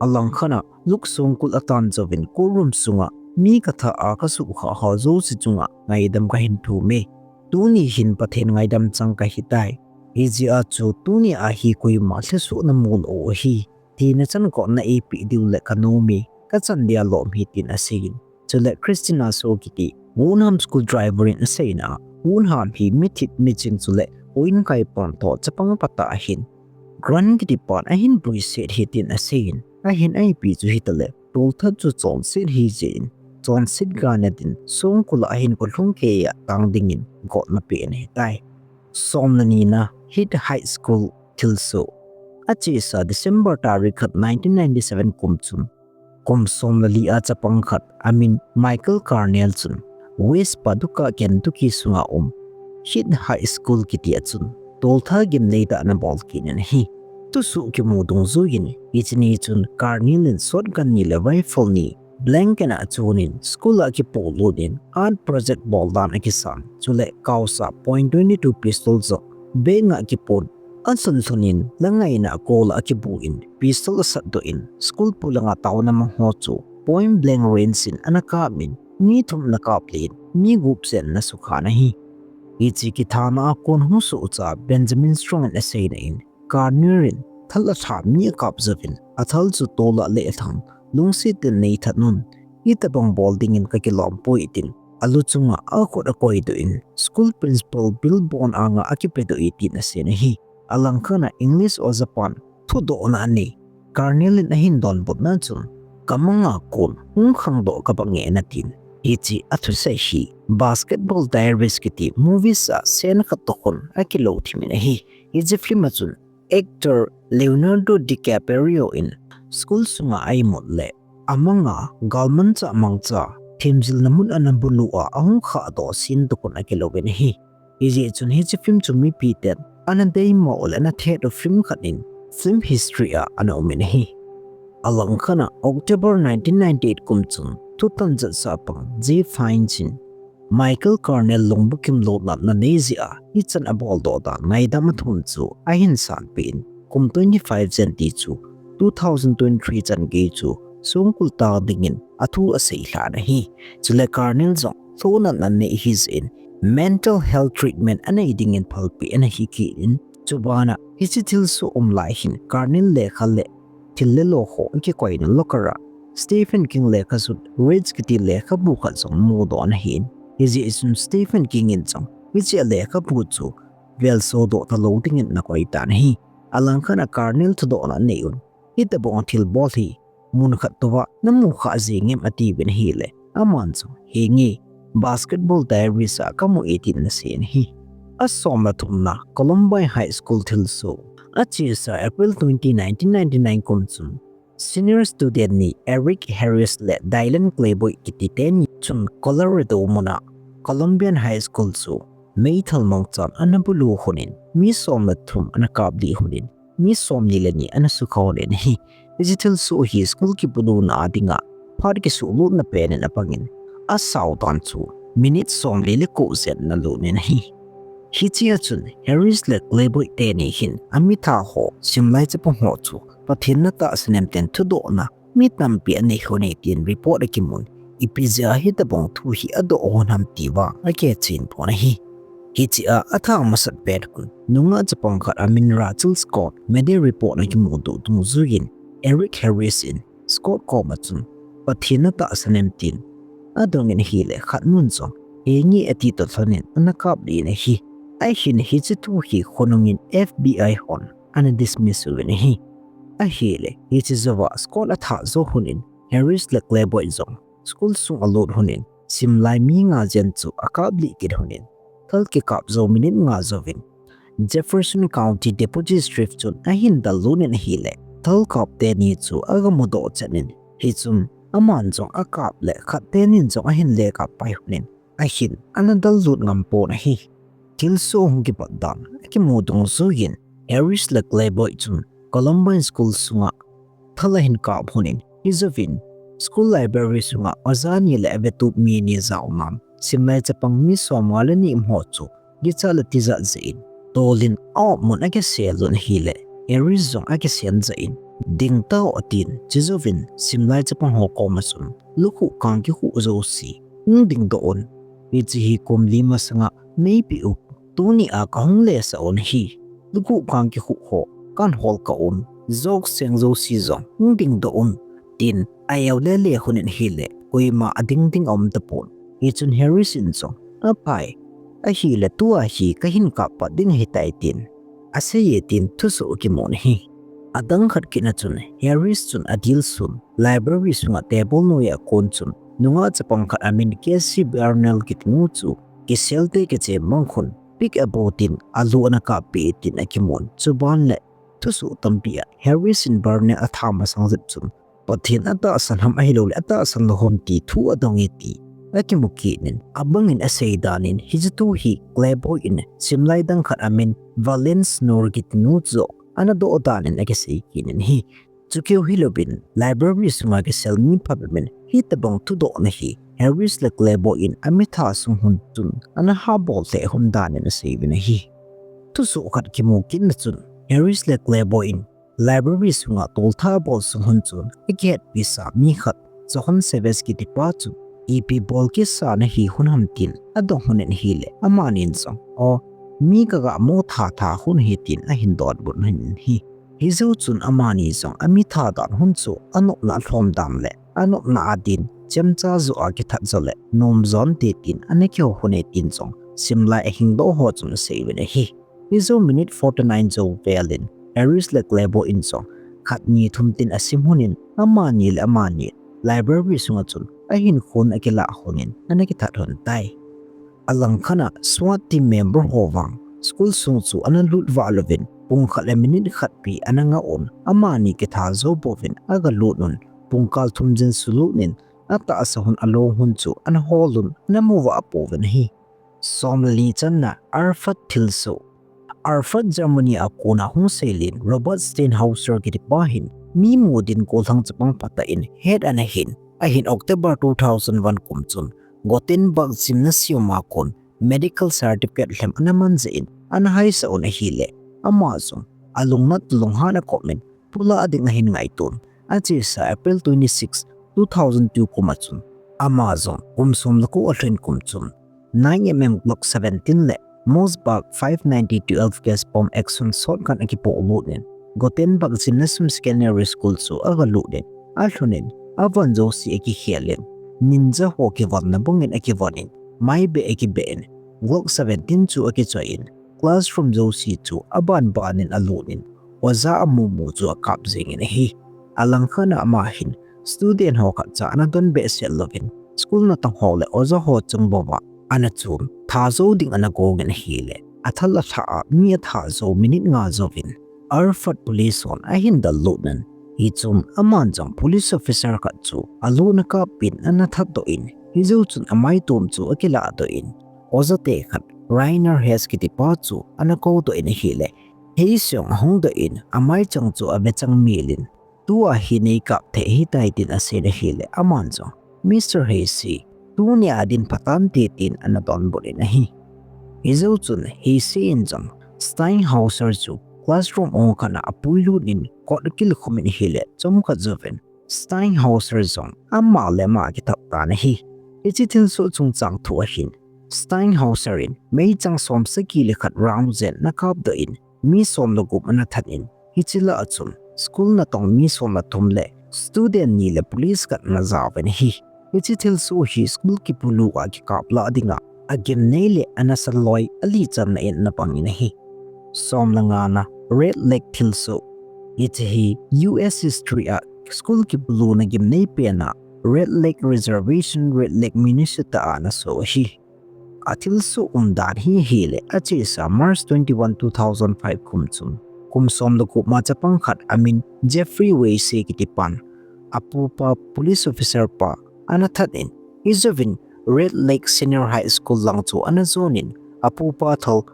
Alangkhat a, luksongkul atan jouvin courtroom sunga mi kathah a kasuhkhah ho jouse chunga ngaidam kahin thum e. Tuni hin Pathen ngaidam chang kahitai. Hijeh a chu tuni a hi koima lhesoh namu lou u ahi, tina chan gotna eipeh diu le kanom e, kachan dia lom hi tin aseiyin. Chule Christina Shaw kiti, Woodham School Driver in aseina a, Woodham hi mithit miching chule, oinkai pon toh chapang phatah ahin, Grant kiti pan ahin puiset hi tin aseiyin, ahin a ipi chu hitale, tolthat chu chonset hijeh in, chonset gana din, songkul a ahinkho lhung keiya tang dingin gotna pe ahitai. Somleni na, Heath High School thilsoh. Achesa December tarik khat nineteen ninety-seven kum chun, kum somleli a chapang khat amin Michael Carnell chun West Paducah, Kentucky sunga um Heath High School kiti a chun tolthat gimnei tah ana bol kit in ahi. Thusoh kimu dungjuiyin, hiche ni chun Carnell in shotgun ni le rifle ni blanket a achonin school a akipolut in art project bol dan akisan, chule kaosa point twenty-two pistol jong bag a akipon, alhun lhun in langaina a kol a akibu in pistol asatdoh in school polanga taona mang ho chu point blank range in ana kap in mi thum ana kap le in mi gup jen ana sukha in ahi. Hiche kithana a kon hung sohcha Benjamin Strong in aseina in, Carnell in thal alha mi akap jouvin, athal chu tol a le alhang, lungset in neithat un, hitobang bol dingin kakilom poi tin, alu chunga akhut akoidoh in, school principal Bill Bond anga akipedoh e tin asei in ahi. Alangkhat a English oja pan thudohna anei, Carnell in ahin donbutna chun, kamanga kon hung khangdoh kabange anatin. Hiche athusei hi Basketball Diaries kiti movies a scene khat toh khun akilou thim in ahi. Hiche film a chun actor Leonardo DiCaprio in school sunga a imut le amanga galmanchah mangcha themjilna mun ana bulu a ahung khahdoh scene toh khun akilou in ahi. Hijeh chun hiche film chu mipiten ana deimo u le ana thet u film khat in film history a ana um in ahi. Alangkhat a October nineteen ninety-eight kum chun thutan jatsa pang Jeff Hines in Michael Carnell lungbukim lou natna nei jeh a hichan aboldoh dan ngaidam athum chu ahin sanpeh in kum twenty-five jen ti chu two thousand twenty-three chan gei chu songkul tang dingin athu asei lhan ahi. Chule Carnell jong lhonatna nei ahi jeh in mental health treatment anei dingin phalpeh ana hi kit in, chubana hiche thilsoh um lai hin Carnell lekha le thil le lo ho akikoina locker a Stephen King lekha sut Rage kiti lekhabu khat jong amudoh in ahin, hijeh chun Stephen King in jong hiche alekhabu chu velsodoh talou dingin ana koi tan ahi. Alangkhat a Carnell thudohna anei un, hitobang thilbol hi mun khat touva namu khah jengem atiuvin ahile, aman jong henge Basketball Diaries a kamu e tin ana sei in ahi. Asomlethumna, Columbine High School thilsoh. Achesa April twenty, nineteen ninety-nine kum chun senior student ni Eric Harris le Dylan Klebold kiti teni chun Colorado muna Columbine High School chu meithal mangchan ana bulu lhonin mi somlethum ana kaplih lhonin mi somni le ni ana sukha lhonin ahi. Hiche thilsoh hi school kibuluna a dinga phat kisuhlutna penin apangin, asao dan chu minute somli le ko jen ana lutnin ahi. Hichea chun Harris le Klebold teni hin amitha ho, simlai chapang ho chu Pathen natahsan em tin thudohna mi tampi anei lhone tin report akimun, ipi jeh a hitobang thu hi adoh lhon ham tia akichen pon ahi. Hichea athah masat pen khun nungah chapang khat amin Rachel Scott media report a kimudoh dungjuiyin Eric Harris in Scott koma chun Pathen natahsan em tin adongin ahile khatnun jong henge ati toh lhonin ana kap lih in ahi. Ahin hiche thu hi khonungin F B I hon ana dismiss uvin ahi. Ahile, hiche jouva Scott athah jou lhonin, Harris le Claiborne jong school sung alut lhonin, simlai mi nga jen chu akap lih kit lhonin, thal kikap jou minute nga jouvin, Jefferson County Deputy Sheriff chun ahin dallut in ahile, thal kap teni chu aga mudoh chet in, hichun aman jong akap le khat tenin jong ahin lekap pai lhonin, ahin ana dallut ngam pon ahi. Thilsoh hung kipat dan akimu dungjuiyin, Harris le Claiborne chun Columbine School sunga thal ahin kap lhonin, hijouvin school library sunga oja ni le avetup mi ni jaonan, simlai chapang mi somnga le ni um ho chu kichat le tijat jeh in tolin aum un akisel un ahile, Harris jong akisel jeh in, ding tao atin, chujouvin simlai chapang ho koma chun, lukhuh kang kikhuh jouse hung dingdoh un. Hiche hi kum li masanga neipeh u, tuni a kahung lesah un ahi. Lukhuh kang kikhuh ho kahin hol kah un, jok seng jouse jong hung dingdoh un, tin a-eu lele lhonin ahile, koima ading ding aum tapon. Hichun Harris in jong, aphai, ahile tua hi kahin kap pat ding ahitai tin aseiye tin thusoh akimun ahi. Adang khat kit na chun, Harris chun adilsun library sunga table noiya akon chun, nungah chapang khat amin Cassie Burnell kiti nu chu kiselte kichen bang khun, pick a bow tin alu ana kappeh e tin akimun. Chuban le thusoh tampi a Harris in Burnell atha masang jep chun, Pathen atahsan ham ahilouleh atahsan lou ham ti thu adong e ti akimu kit in, abangin asei danin, hiche thu hi Claiborne in simlai dang khat amin Valence Knorr kiti nu chu ana doh danin akisei kit in ahi. Chukeu hilouvin, library sunga kisel mi phabep in hitobang thudohna hi Harris le Claiborne in amitha sung lhon chun ana habol lheh lhon danin aseiuvin ahi. Thusoh khat kimu kit na chun, Harris le Claiborne in library sunga toltha abol sung lhon chun akihetpi sa mi khat, Johan Savage kitipa chu ipi bol kisa nahi lhon ham tin adong lhonin ahile, amanin jong, o, mi kaga mu thatha lhon ahi tin ahin donbut lhonin ahi. Hijou chun amani jong amitha dan lhon chu anopna alhom dan le anopna adin chemcha joh a kithat jo le nom jo inte tin ana kihou lhon e tin jong simlai ahingdoh ho chun aseiuvin ahi. Hijou minute forty nine jou vel in Harris le Claiborne in jong khat ni thum tin asim lhonin, amani le amani library sunga chun ahinkhon akilah lhonin ana kithat lhon tai. Alangkhat a SWAT team member ho vang school sung chu ana lut vah louvin, pung khat le minute khat pi ana nga un, amani kitha jou pouvin aga lut un, pungkal thum jen sulut in, atahsa lhon along lhon chu ana hol un, ana mu vah pouvin ahi. Som le li channa, Erfurt thilsoh. Erfurt, Germany a kona hung seilin Robert Steinhauser kitipa hin mi mu din gollhang chapang phatah in het ana hin, ahin October two thousand one kum chun Gothenburg Gymnasium a kon medical certificate lhem ana man jeh in ana haisah un ahile, ama jong alungnat lunghan a kop in pulah ding ahin ngaito un, achesa April twenty six, two thousand two kum a chun ama jong kum som le ko alhin kum chun nine M M Glock seventeen le Mossberg five ninety twelve gauge pump action shotgun akipoh lut in, Gothenburg Gymnasium Secondary School chu aga lut in, alhun in, avon jouse akikhel in, ninja ho kivonna bangin akivon in, mai beh akibeh in, Glock seventeen chu akichoi in, classroom jouse chu aban ban in alut in, oja amu mu chu akap jeng in ahi. Alangkhat a ama hin student ho khatcha ana don behseh louvin, school natong ho le oja ho chung bouva ana chun, tha jou ding ana gong in ahile, athal alhah a mi atha jou minute nga jouvin Erfurt police hon ahin dallut in, hichun aman jong police officer khat chu alu ana kap in ana thatdoh in, hijou chun amaitom chu akiladoh in, oja te khat Rainer Hess kitipa chu ana koudoh in ahile, Hess jong ahungdoh in, amaichang chu avechang mil in, tua hi neikap thei ahitai tin asei in ahile, aman jong, Mister Hess hi tunia din phatante tin ana donbut in ahi. Hijou chun Hess in jong Steinhauser chu classroom ong khat a apuilut in kot akilkhum in ahile, chomkhat jouvin Steinhauser jong ama le ama akithap tan ahi. Hiche thilsoh chungchang thu ahin, Steinhauser in meichang som sagi le khat round jen ana kapdoh in, mi som le gup ana that in, hiche lah a chun school natong mi som le thum le student ni le police khat ana jaovin ahi. Hiche thilsoh hi school kipulu a kikap lah dinga agimnei le anasa loi alichanna in ana pang in ahi. Somle ngana, Red Lake thilsoh. Hiche hi U S history a school kibuluna gimnei pena Red Lake Reservation, Red Lake, Minnesota a ana soh ahi. Athilsoh umdan hi ahile, achesa March twenty-one, two thousand five kum chun, kum som le gup ma chapang khat amin Jeffrey Weise kitipan, apupa police officer pa ana that in, hijouvin Red Lake Senior High School lang chu ana jonin, apupa thal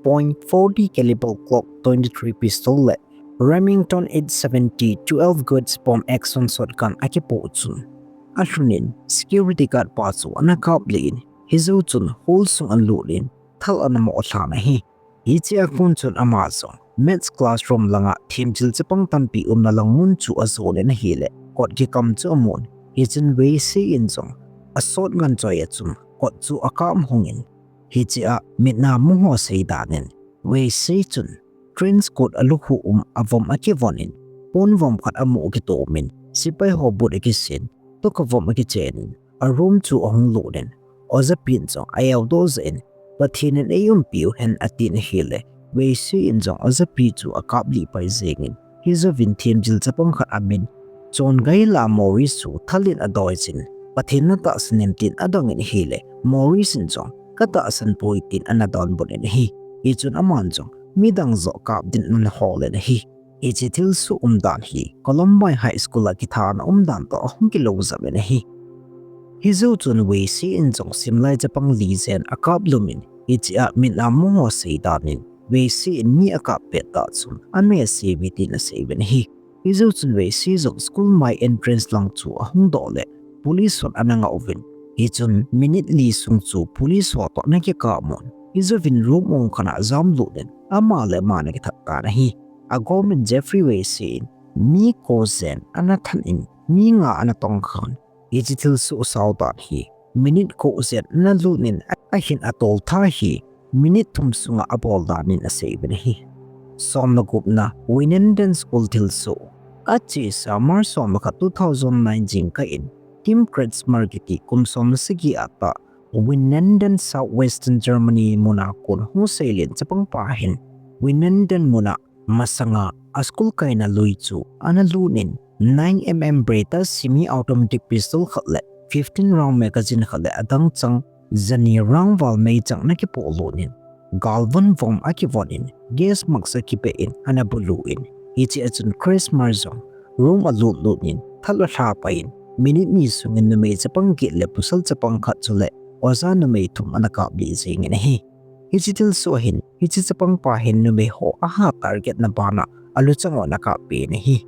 point forty caliber Glock twenty-three pistol le Remington eight seventy twelve gauge pump action shotgun akipoh chun, alhunin security guard pa chu ana kaplih in, hijou chun hall sung alutin, thal ana moh lhan ahi. Hichea kon chun ama jong maths classroom langa themjil chapang tampi umna lang mun chu ajonin ahile, kot kikam chu amun. Hichun Weise in jong a shotgun choi a chun kot chu akap hongin, hichea mitna muho seidan in, Weise chun trench coat alukhuh um avom akivonin, pon vom khat amu kitomin, sepai ho boot akisin, tukha vom akichenin, a room chu ahung lutnin, ojapin jong a-eudoh jeh in, Pathen in eiumpiu hen atin ahile, Weise in jong ojapi chu akaplih pai jengin, hijouvin themjil chapang khat amin John Gaila Morris chu thal in adoiyin, Pathen natahsan em tin adongin ahile, Morris in jong katahsan poi tin ana donbut in ahi. Hichun aman jong midang joh kap din ana holin ahi. Hiche thilsoh umdan hi Columbine High School a kithana umdan toh ahung kilou jam in ahi. Hijou chun Weise in jong simlai chapang li jen akap lumin, hichea mitna muho seidan in, Weise in mi akap pet tah chun amese uve tin aseiuvin ahi. Hijou chun Weise jong school mai entrance lang chu ahung doh le, police hon ana ngah uvin. Hichun minute li sung chu police ho toh ana kikap un, hijouvin room ong khat a ajam lutnin, ama le ama ana kithat tan ahi. Agomin Jeffrey Weise in mi ko jen ana that in, mi nga ana tongkhan, hiche thilsoh sao dan hi minute ko jen ana lutnin, ahin atoltha hi minute thum sunga abol danin aseiuvin ahi. Som le gupna, Winnenden School thilsoh. Achesa March som le khat, two thousand nine jingkah in, Tim Kretzmer kiti kum som le sagi a tah, Winnenden, Southwestern Germany muna kon hung seilen chapang pa hin, Winnenden muna masanga a school kaina lui chu ana lutnin, nine M M Beretta semi-automatic pistol khat le fifteen round magazine khat le adang chang jani round val meichang ana kipoh lutnin, galvon vom akivonin, gas mask akipeh in ana bulu in, hichea chun Kretzmer jong room alut lutnin, thal alha pai in, minute ni sungin numei chapang get le pasal chapang khat chule oja numei thum ana kaplih jengin ahi. Hiche thilsoh hin, hiche chapang pa hin numei ho aha target na bana aluchang u ana kap pen ahi.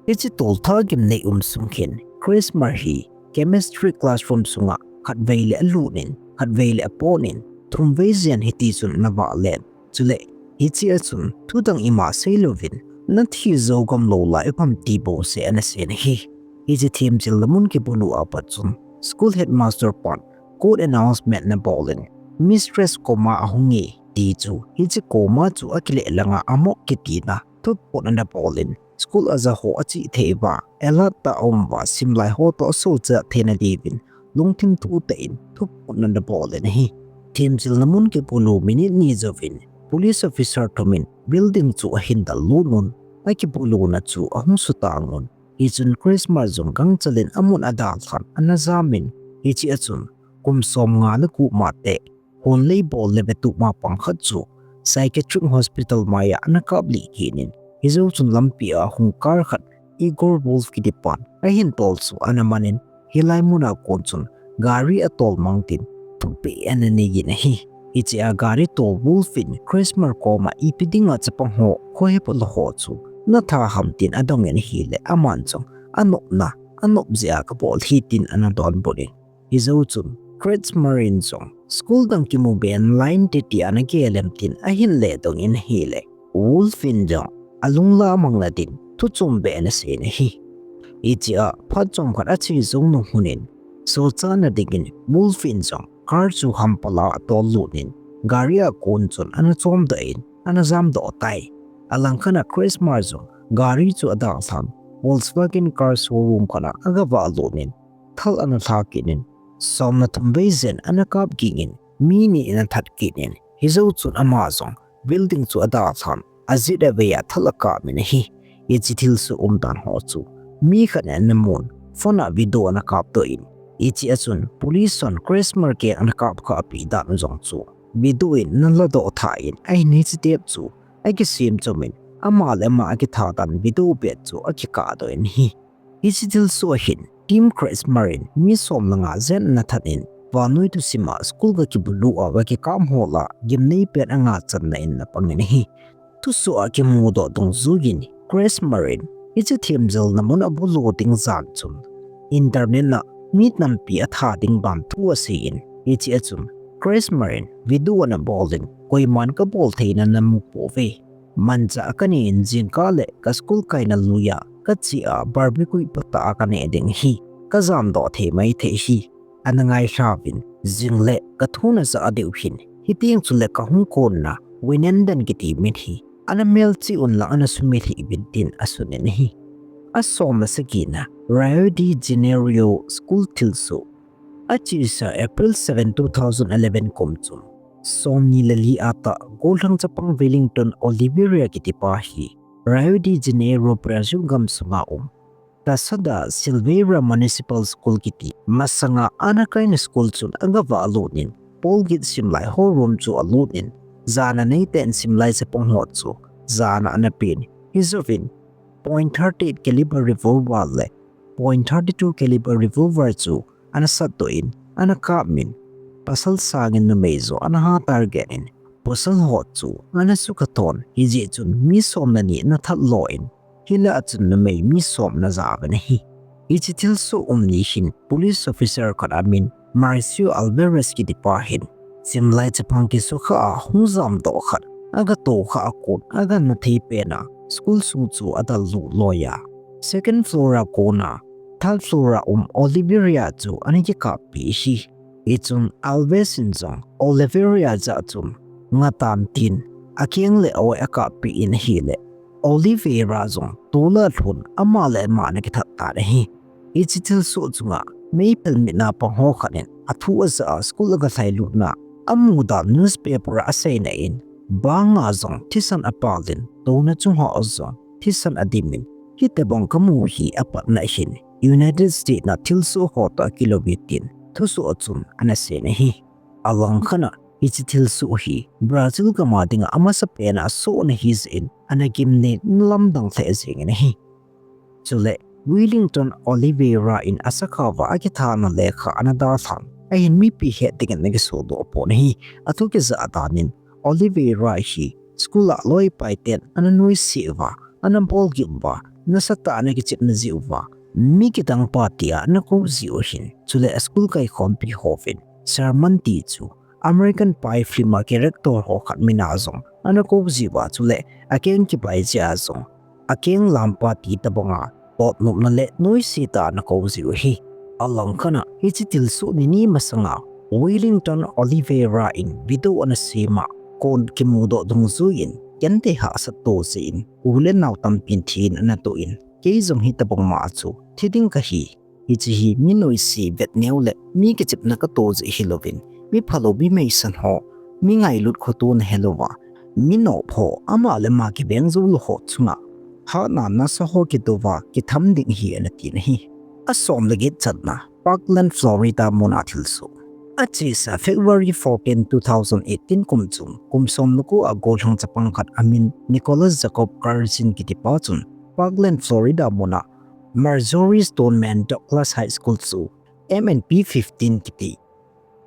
Hiche toltha gimnei um sung hin, Kretzmer hi chemistry classroom sunga khatvei le alutnin, khatvei le aponin, thumvei jen hitichun ana vahlen. Chule, hichea chun thudang ima seilouvin, nathi jou gam lou lai uham ti bouseh ana seiyin ahi. Hiche themjilna mun kibulu a pat chun, school headmaster pan court announcement ana bolin, Mistress coma ahunge ti chu, hiche coma chu akile langa amoh kitina thuphon ana bolin, school aja ho achih thei uva, alert tah a um uva, simlai ho toh asochat theina diuvin, lungthim thu tah in thuphon ana bolin ahi. Themjilna mun kibulu minute ni jouvin, police officer thum in building chu ahin dallut un, akibuluna chu ahung sutang un. Hichun Kretzmer jong gangchel in amun adalhan ana jamin, hichea chun kum som nga le gup ma teh, honlei bol le vetup ma pang khat chu psychiatric hospital maiya ana kaplih kit in, hijou chun lampi a hung car khat Igor Wolf kitipan ahin tol chu ana manin, hilai muna kon chun gari atol mang tin thupeh ana neiyin ahi. Hichea gari tol Wolf in Kretzmer koma ipi dinga chapang ho khohepa lou ho chu natha ham tin adongin ahile, aman jong anopna anop jeh a kabol ahi tin ana donbut in, hijou chun Kretzmer in jong school dang kimu ben lai inte tia nagel em tin ahin ledongin ahile, Wolf in jong alung lamang nadin thuchom beh ana seiyin ahi. Hichea phat chomkhat ache jou nung lhon in, sochatna dingin Wolf in jong car chu hampal a atol lut in, gari a kon chun ana chomdoh in ana jamdoh tai. Alangkhat a Kretzmer jong gari chu adalhan Volkswagen car showroom khat a agavah lut in, thal ana lha kit in, som le thum vei jen ana kap ging in, mi ni in athat kit in, hijou chun ama jong building chu adalhan, ajit avei a thal akap in ahi. Hiche thilsoh umdan ho chu mi khat in ana mun, phone a video ana kapdoh in, hiche a chun police hon Kramer keng ana kapkha peh dan jong chu video in ana ladoh tha in, ahin hiche tape chu akisem chom in, ama le ama akitha dan video bep chu akikahdoh in ahi. Hiche thilsoh a hin Tim Kramer in mi som le nga jen ana that in, vannoi thusim a school gakibulu a gakikap hol a gimnei pen anga channa in ana pang in ahi. Thusoh a kimudoh dungjuiyin Kramer in hiche themjilna mun abulu ding jan chun internet a mi tampi atha ding ban thu asei in, hiche a chun Kramer in video ana bol in, koiman kabol theina ana mu pouve. Manja kanei in jingkah le ka school kaina lui a kache a barbecue patah a kaneh ding ahi. Kajamdoh thei maithei ahi. Ana ngailhauvin, jing le kathu najah diu ahin, hiteng chule kahung konna Winnenden kiti min hi ana melchih unlang ana sumil hih uvin tin asun in ahi. Asom le sagina, Rio de Janeiro School thilsoh. Achesa April seven, two thousand eleven kum chun, somni le li a tah gollhang chapang Wellington Oliveira kitipa hi Rio de Janeiro, Brazil gamsunga um Taça da Silveira Municipal School kiti masanga ana kaina school chun agavah lut in, polgit simlai ho room chu alut in, jana neitah in simlai chapang ho chu jana ana pen. Hijouvin point thirty-eight caliber revolver le point thirty-two caliber revolver chu ana satdoh in, ana kap in, pasal sangin numei joh ana ha target in, pasal ho chu ana sukha ton, hijeh chun mi som le ni ana that lo in, hilah a chun numei mi som ana ja uvin ahi. Hiche thilsoh um ni hin police officer khat amin Marcio Alvarez kitipa hin simlai chapang kisukha a hung jamdoh khat agatoh kha a kon agana thei pen a school sung chu adallut loi a, second floor a kona third floor a um Oliveira chu ana kikap peh ahi. Hichun Alvarez in jong Oliveira jah chun nga tan tin akeng le aoi akap peh in ahile, Oliveira jong tol a lhun ama le ama ana kithat tan ahi. Hiche thilsoh chunga meipel mitna pang ho khat in athu ajah a school agalhailutna amudan newspaper a aseina in, banga jong thisan apal in, touna chung ho a jong thisan adim in, hitobang kamu hi apatna hin United States na thilsoh ho toh akilou e tin thusoh a chun ana sei in ahi. Alangkhat a hiche thilsoh hi Brazil gam a dinga amasapen a asohna ahijeh in ana gimnei in lamdang lheh jeng in ahi. Chule Wellington Oliveira in asakhao va akithana lekha ana dalhan, ahin mipi het dingin ana kisodoh pon ahi. Athu kijah dan in Oliveira hi school a loipai ten ana nuisat uva, ana bolgim uva, nasatah a ana kichepna jeh uva, mi kidang pa tia ana kou jiu ahin, chule a school kaikhompi hovin Sherman ti chu American Pie film a character ho khat min a jong ana kou jiuva, chule akeng kibai jeh a jong akeng lampa ti tobanga potnopna le nuisat a ana kou jiu ahi. Alangkhat a hiche thilsoh ni ni masanga Wellington Oliveira in video ana sem a, kon kimudoh dungjuiyin kente hahsat to jeh in u le nao tampin thi in ana toh in, kei jong hitobang ma chu thi ding kahi. Hiche hi mi nuisat vet neo le mi kichepna kato jeh hilouvin, mi phalou mi meisan ho, mi ngailut khotona helouva, mi nop ho ama le ama kiveng jou lou ho chunga hatna nasa ho kidouva kitham ding ahi ana tin ahi. Asom le get channa, Parkland, Florida muna thilsoh. Achesa February fourteen, two thousand eighteen kum chun, kum som le ko a gollhang chapang khat amin Nicholas Jacob Carlson kitipa chun Parkland, Florida muna Marjory Stoneman Douglas High School chu M and P fifteen kiti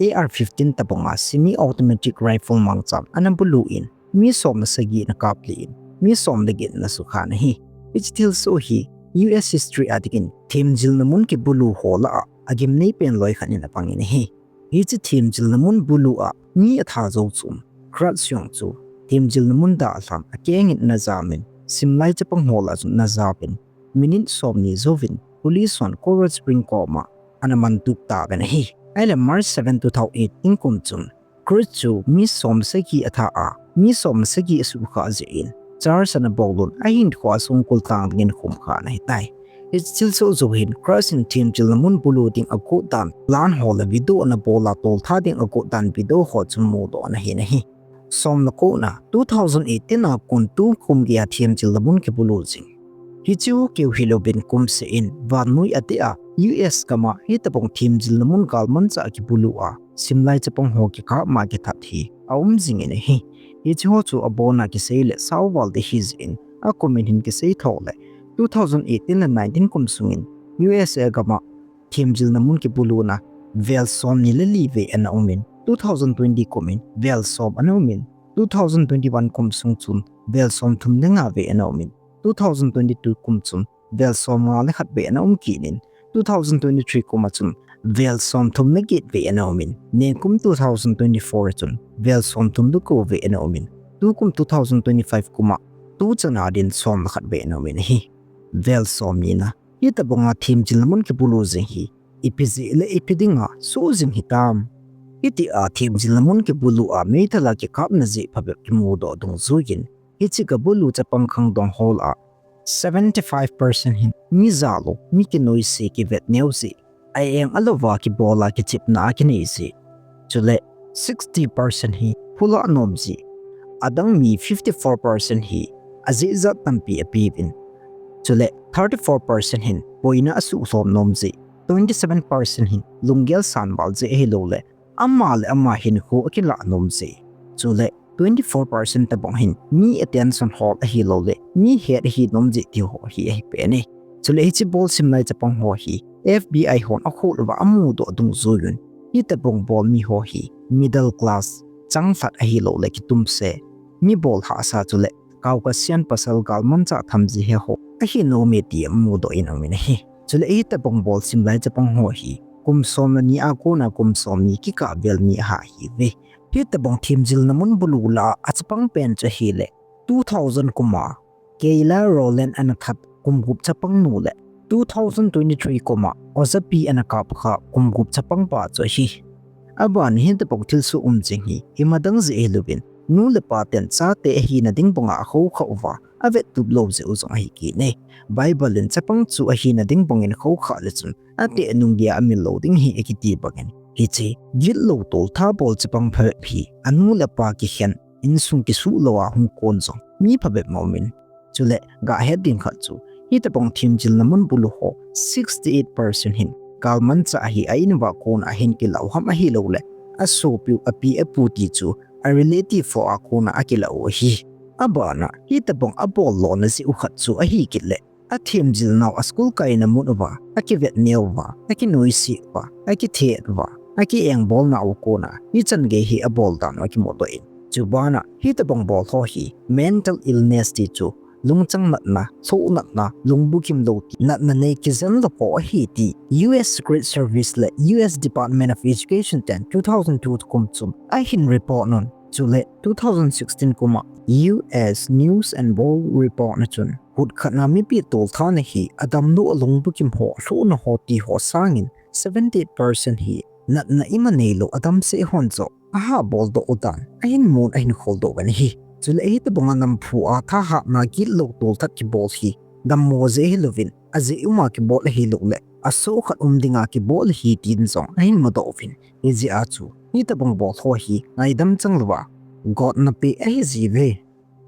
A R fifteen tobanga semi-automatic rifle mangchan ana bulu in, mi som le sagi ana kap lih in, mi som le get ana sukha in ahi. Hiche thilsoh hi U S history a dingin themjilna mun kibulu ho lah a agimnei pen loi khat in apang in ahi. Hiche themjilna mun bulu a mi atha jou chun, Cruz jong chu themjilna mun dalhan akeng in ana jam in, simlai chapang ho lah a chun ana jao in, minute somni jouvin police hon Coral Spring koma ana mantup tauvin ahi. Ahile March seven, two thousand eighteen kum chun Cruz chu mi som sagi atha a, mi som sagi asukha jeh in charge ana bol un, ahinkhoa songkul tang dingin khumkha ana hitai. Hiche thilsoh jou hin Crush in themjilna mun bulu ding agot dan, plan ho le video ana bol a toltha ding agot dan video ho chu mudoh ana hin ahi. Som le ko na, two thousand eighteen a kon tukum geiya themjilna mun kibulu jing. Hichu keu hilouvin kum seh in vannoi adeh a U S gam a hitobang themjilna mun galmanchah a kibulu a simlai chapang ho kikap ma kithat hi aum jing in ahi. Hiche ho chu abon a kisei le sao val ding ahi jeh in, akum in hin kisei tho le two thousand eighteen le nineteen kum sung in U S A gam a themjilna mun kibuluna vel somni le li vei ana um in, two thousand twenty kum in vel som ana um in, two thousand twenty-one kum sung chun vel somthum le nga vei ana um in, two thousand twenty-two kum chun vel somnga le khat vei ana um kit in, two thousand twenty-three kum a chun vel somthum le get vei ana um in, ningkum two thousand twenty-four a chun vel somthum le ko vei ana um in, tukum two thousand twenty-five kum a tuchan a din som le khat vei ana um in ahi. Vel somni na, hitobang a themjilna mun kibulu jing hi ipi jeh le ipi ding a soh jing hitam? Hitia themjilna mun kibulu a meithal a kikapna jeh phabep kimudoh dungjuiyin, hiche gabulu chapang khangdong hol a seventy-five percent hin mi jalou, mi kinoise, kivet neo jeh, a-eng alouva kibol a kichepna akinei jeh, chule sixty percent hi phulah nom jeh, adang mi fifty-four percent hi ajeh jat tampi apeuvin, chule thirty-four percent hin boina asuhlhom nom jeh, twenty-seven percent hin lunggel sanval jeh ahiloule ama le ama hinkho akilah nom jeh, chule twenty-four percent tobang hin mi attention hol ahiloule mi het ahi nom jeh ti ho hi ahi pen e. Chule hiche bol simlai chapang ho hi F B I hon akhoh louva amudoh dungjuiyun, hitobang bol mi ho hi middle class, changlhat ahiloule kitumse, mi bol hahsa chule Caucasian pasal galmanchah tham ji he ho ahi nom e ti amudoh in aum in ahi. Chule hitobang bol simlai chapang ho hi kum som le ni a kona kum somni kikah vel mi aha ahiuve. Hitobang themjilna mun bulu lah a achapang pen chu ahile two thousand kum a Kayla Rowland ana that kum gup chapang nu le two thousand twenty-three kum a oja pi ana kapkha kum gup chapang pa chu ahi. Abana hitobang thilsoh um jing hi ima dang jeh ahilouvin, nu le pa ten chate ahina ding banga akhoukha uva avettup lou jeh u jong ahi kit e. Bible in chapang chu ahina ding bangin khoukhah le chun ateh nung geiya amil lou ding ahi akiti bangin, hiche gitlou toltha bol chapang phabep hi anu le apa kikhen, insung kisuh lou a hung kon jong mi phabep aumin, chule gahet ding khat chu hitobang themjilna mun bulu ho sixty-eight percent hin galmanchah hi a-in uva kona hin kilah u ham ahiloule asopiu, api apu ti chu a relative ho a kona akilah u ahi. Abana hitobang abol lona jeh u khat chu ahi kit le, athemjil nau a school kaina mun uva akivet neo uva, akinoise uva, akithet uva, aki-engbolna u kona hichan gei hi abol dan u akimudoh in, chubana hitobang bol ho hi mental illness ti chu lungchang natna, thoh natna, lungbukim lou ti, natna nei kijen lou ho ahi ti U S Secret Service le U S Department of Education ten two thousand two kum chun ahin report un, chule two thousand sixteen kum a U S News and World Report na chun kut khat na mipi toltha na hi adamlou a lungbukim ho, thohna ho ti ho sangin seventy-eight percent hi natna ima neilou adamsel hon joh aha boldoh u dan ahin mun ahin kholdoh uvin ahi. Chule hitobanga namphu a thahatna gitlou tolthat kibol hi dammo jeh ahilouvin, ajeh uma kibol ahiloule asoh khat um dinga kibol ahi tin jong ahin mudoh uvin, hijeh a chu hitobang bol ho hi ngaidam changlouva gotna peh ahi jiuve.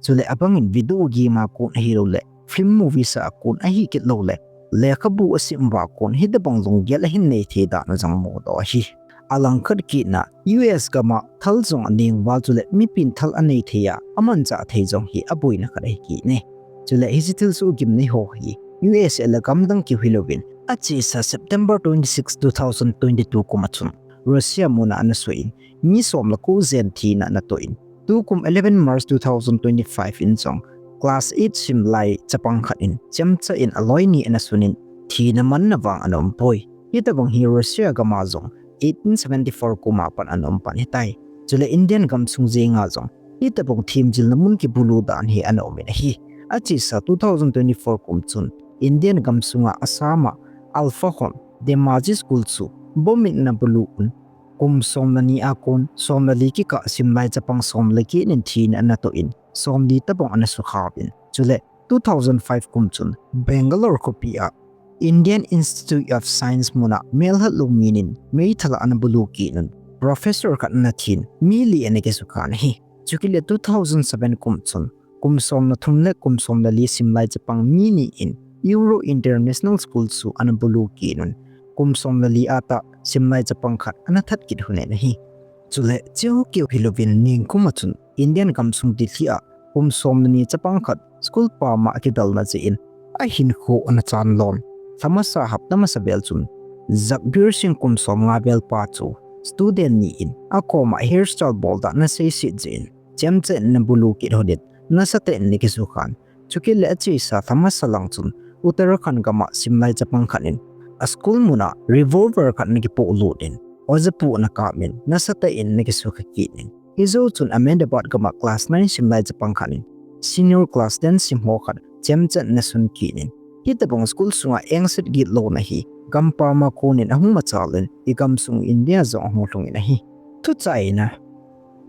Chule abangin video game a kon ahiloule film, movies a kon ahi kit loule lekhabu asim uva kon hitobang lunggel ahin nei thei dan u jong mudoh ahi. Alangkhat kitna, U S gam a thal jong aneng val chule mipin thal anei thei a, amanchah thei jong hi aboina khat ahi kit e. Chule hiche thilsoh gimnei ho hi U S A le gamdang keu hilouvin, achesa September twenty-six, two thousand twenty-two kum a chun Russia mun a ana soh in, mi som le ko jen thina ana toh in, tukum eleven March two thousand twenty-five in jong class eight simlai chapang khat in chemcha in aloi ni ana sun in thina manna vang ana umpoi. Hitobang hi Russia gam a jong eighteen seventy-four kum a pat ana um pan ahitai. Chule Indian gamsung jenga jong hitobang themjilna mun kibulu dan hi ana umin ahi. Achesa two thousand twenty-four kum chun Indian gamsunga Assam a Alpha hon Dhemaji School chu bomb in ana bulu un, kum som le ni a kon som le li kikah simlai chapang som le get in thina ana toh in, somli tobang ana sukhauvin, chule two thousand five kum chun Bangalore khopi a Indian Institute of Science muna melhat lou mi nin meithal a ana bulu kit un, professor khat ana thin, mi li ana kisukhan ahi. Chukit le two thousand seven kum chun, kum som le thum le kum som le li simlai chapang mi ni in Euro International School chu ana bulu kit un, kum som le li a tah simlai chapang khat ana that kit lhon in ahi. Chule, cheu keu hilouvin ningkum a chun Indian gamsung Delhi a kum som le ni chapang khat school pam a akidalna jeh in ahinkho ana chanlon. Lha masa hapta masa vel chun Jagbir Singh kum som nga vel pa chu student ni in akom a hairstyle bol dan ana seiset jeh in chemcha in ana bulu kit lhon in, nasatah in ana kisukhan. Chukit le achesa lha masa lang chun Uttarakhand gam a simlai chapang khat in a school mun a revolver khat ana kipoh lut in, oja pu ana kap in, nasatah in ana kisukha kit in. Hijou chun Ahmedabad gam a class nine simlai chapang khat in senior class ten sim ho khat chemcha in ana sun kit in, hitobang school sunga engset gitlouna hi gam pam a kon in ahung machal in, i gamsung India jong ahung lhung in ahi. Thuchai na,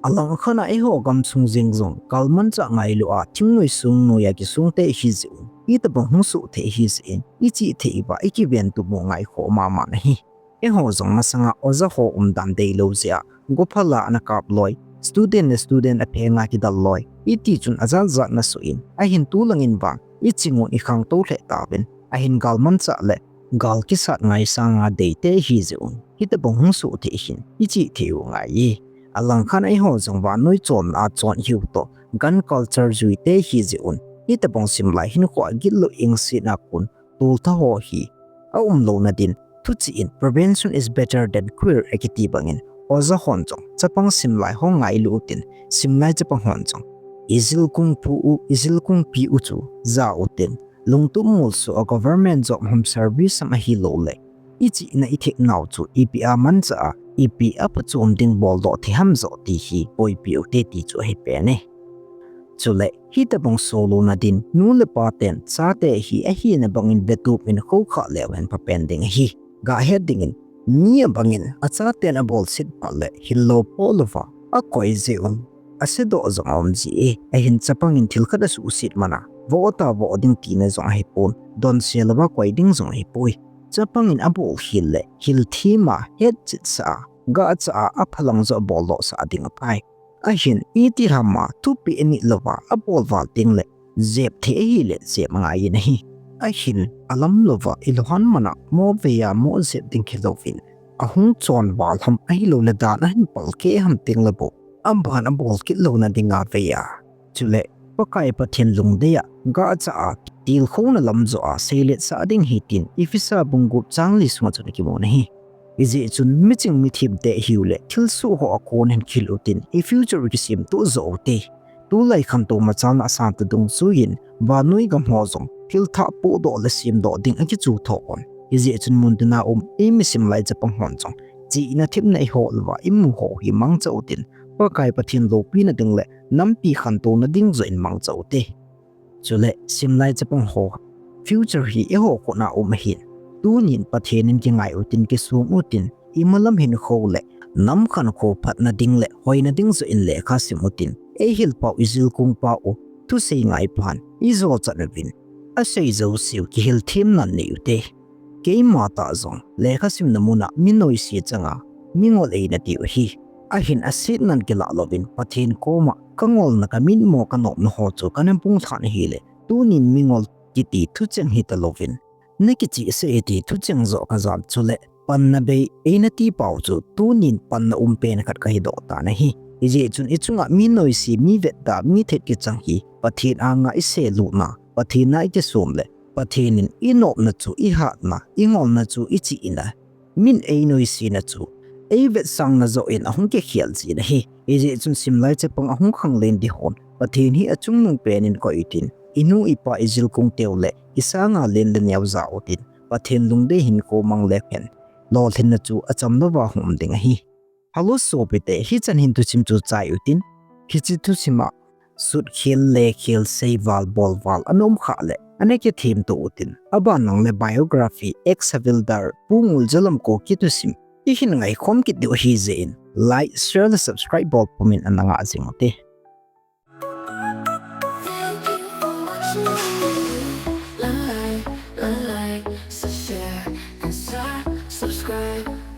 alangkhat a eiho gamsung jeng jong galmanchah ngailu a thingnoi songnoi a kisong te ihi jeh un, hitobang hung soh thei ihi jeh in, ichih thei uva ikiven tup u ngaikhoh mama in ahi. Eiho jong masanga oja ho umdan deilou jeh a, gophal a ana kap loi, student le student aphenga kidal loi, iti chun ajat jat ana soh in, ahin tulangin vang iching un ikhangtou lheh tauvin, ahin galmanchah le gal kisat ngai sanga dei te ihi jeh un, hitobang hung soh thei hin ichih thei u ngai e. Alangkhat a eiho jong vannoi chonna a chon ihiu toh, gun culture jui te ihi jeh un, hitobang simlai hinkho a gitlou engsetna kon toltha ho hi aumlouna din, thuchih in prevention is better than cure akiti bangin, oja hon jong chapang simlai ho ngailu utin, simlai chapang hon jong ijilkung pu u, ijilkung pi u chu ja utin, lungtup molso a government job ham service ham ahilouleh ichihna ithepnau chu ipi a manchah a, ipi a phachom ding boldoh thei ham joh ti hi boipi ute ti chu ahi pen e. Chule, hitobang sohlouna din nu le pa ten chate hi ahina bangin vetup in khoukhah leu hen phapen ding ahi. Gahet dingin, mi abangin achaten abolset phat le hillou phoh louva akoi jeh un asedoh jong aum ji e. Ahin chapangin thil khat asuhset man a, voh ta voh ding tina jong ahipon, donse louva koi ding jong ahipoi. Chapangin abolkhel le hilthem a, hetchetsah a, gachah a, aphalang joh aboldohsah ding aphai. Ahin itiham a thupeh anit louva abolval tengle jep thei ahile jep angaiyin ahi. Ahin alam louva ilunghan man a mo vei a mo jep ding khilouvin, ahung chonval ham ahiloule dan ahin palkeh ham tengle bou, aban abol kit louna dinga vei a, chule Pakai Pathen lungdei a gachah a, tilkhouna lam joh a seiletsah ding ahi tin Ephesa bung gup chang li sunga chun akimun ahi. Hijeh chun miching mithemte ihiule thilsoh ho akon hin khel utin, i future kisemtoh joh ute. Tulai khantou machalna asang tah dungjuiyin, vannoi gam ho jong thilthah pohdoh le semdoh ding akichu tho un. Hijeh chun muntina um eimi simlai chapang hon jong chihna thepna ihoh louva imu ho hi mangcha utin, Pakai Pathen loupina ding le nampi khantouna ding joh in mangcha ute. Chule simlai chapang ho future hi eiho khut a um ahin, tunin Pathen in kingai utin, kisong utin, imalam hinkho le nam khankho phatna ding le hoina ding joh in lekha sim utin, eihil pau ijilkung pau thusei ngai phan ijochat uvin, asei jouseu kihilthemna nei ute. Keima tah jong lekha simna mun a mi noise changa mingol eina diu ahi. Ahin asetnan kilah louvin Pathen koma kangolna, kamitmo, kanopna ho chu kana bunglhah ahile, tunin mingol kiti thucheng hitalouvin, nakichehsah e ti thucheng joh kajan, chule panna bei eina ti pau chu tunin panna umpen khat kahidoh tan ahi. Hijeh chun ichunga mi noise, mi vetda, mi thet kichang hi Pathen anga iselutna, Pathen a ikisom le Pathen in inopna chu ihatna, ingolna chu ichihna, min einoisena chu eivetsahna joh in ahung kikhel jin ahi. Hijeh chun simlai chapang ahung khanglen ding hon Pathen hi achungnung pen in koi utin, inu ipa ijilkung teu le isanga len le neo ja utin, Pathen lungdei hinkho mang leu hen, lolhinna chu acham louva hung um ding ahi. Hello sopite, hichan hin thusim chu chai utin, hiche thusim a sutkhel, lekhel, seival, bolval ana umkhah le ana kithemto utin, aban lang le biography, ex Havildar Pu Nguljalam Kuki thusim ihin ngaikhom kit diu ahijeh in, like, share le subscribe bol pumin ana ngah jing ute. Sa, subscribe.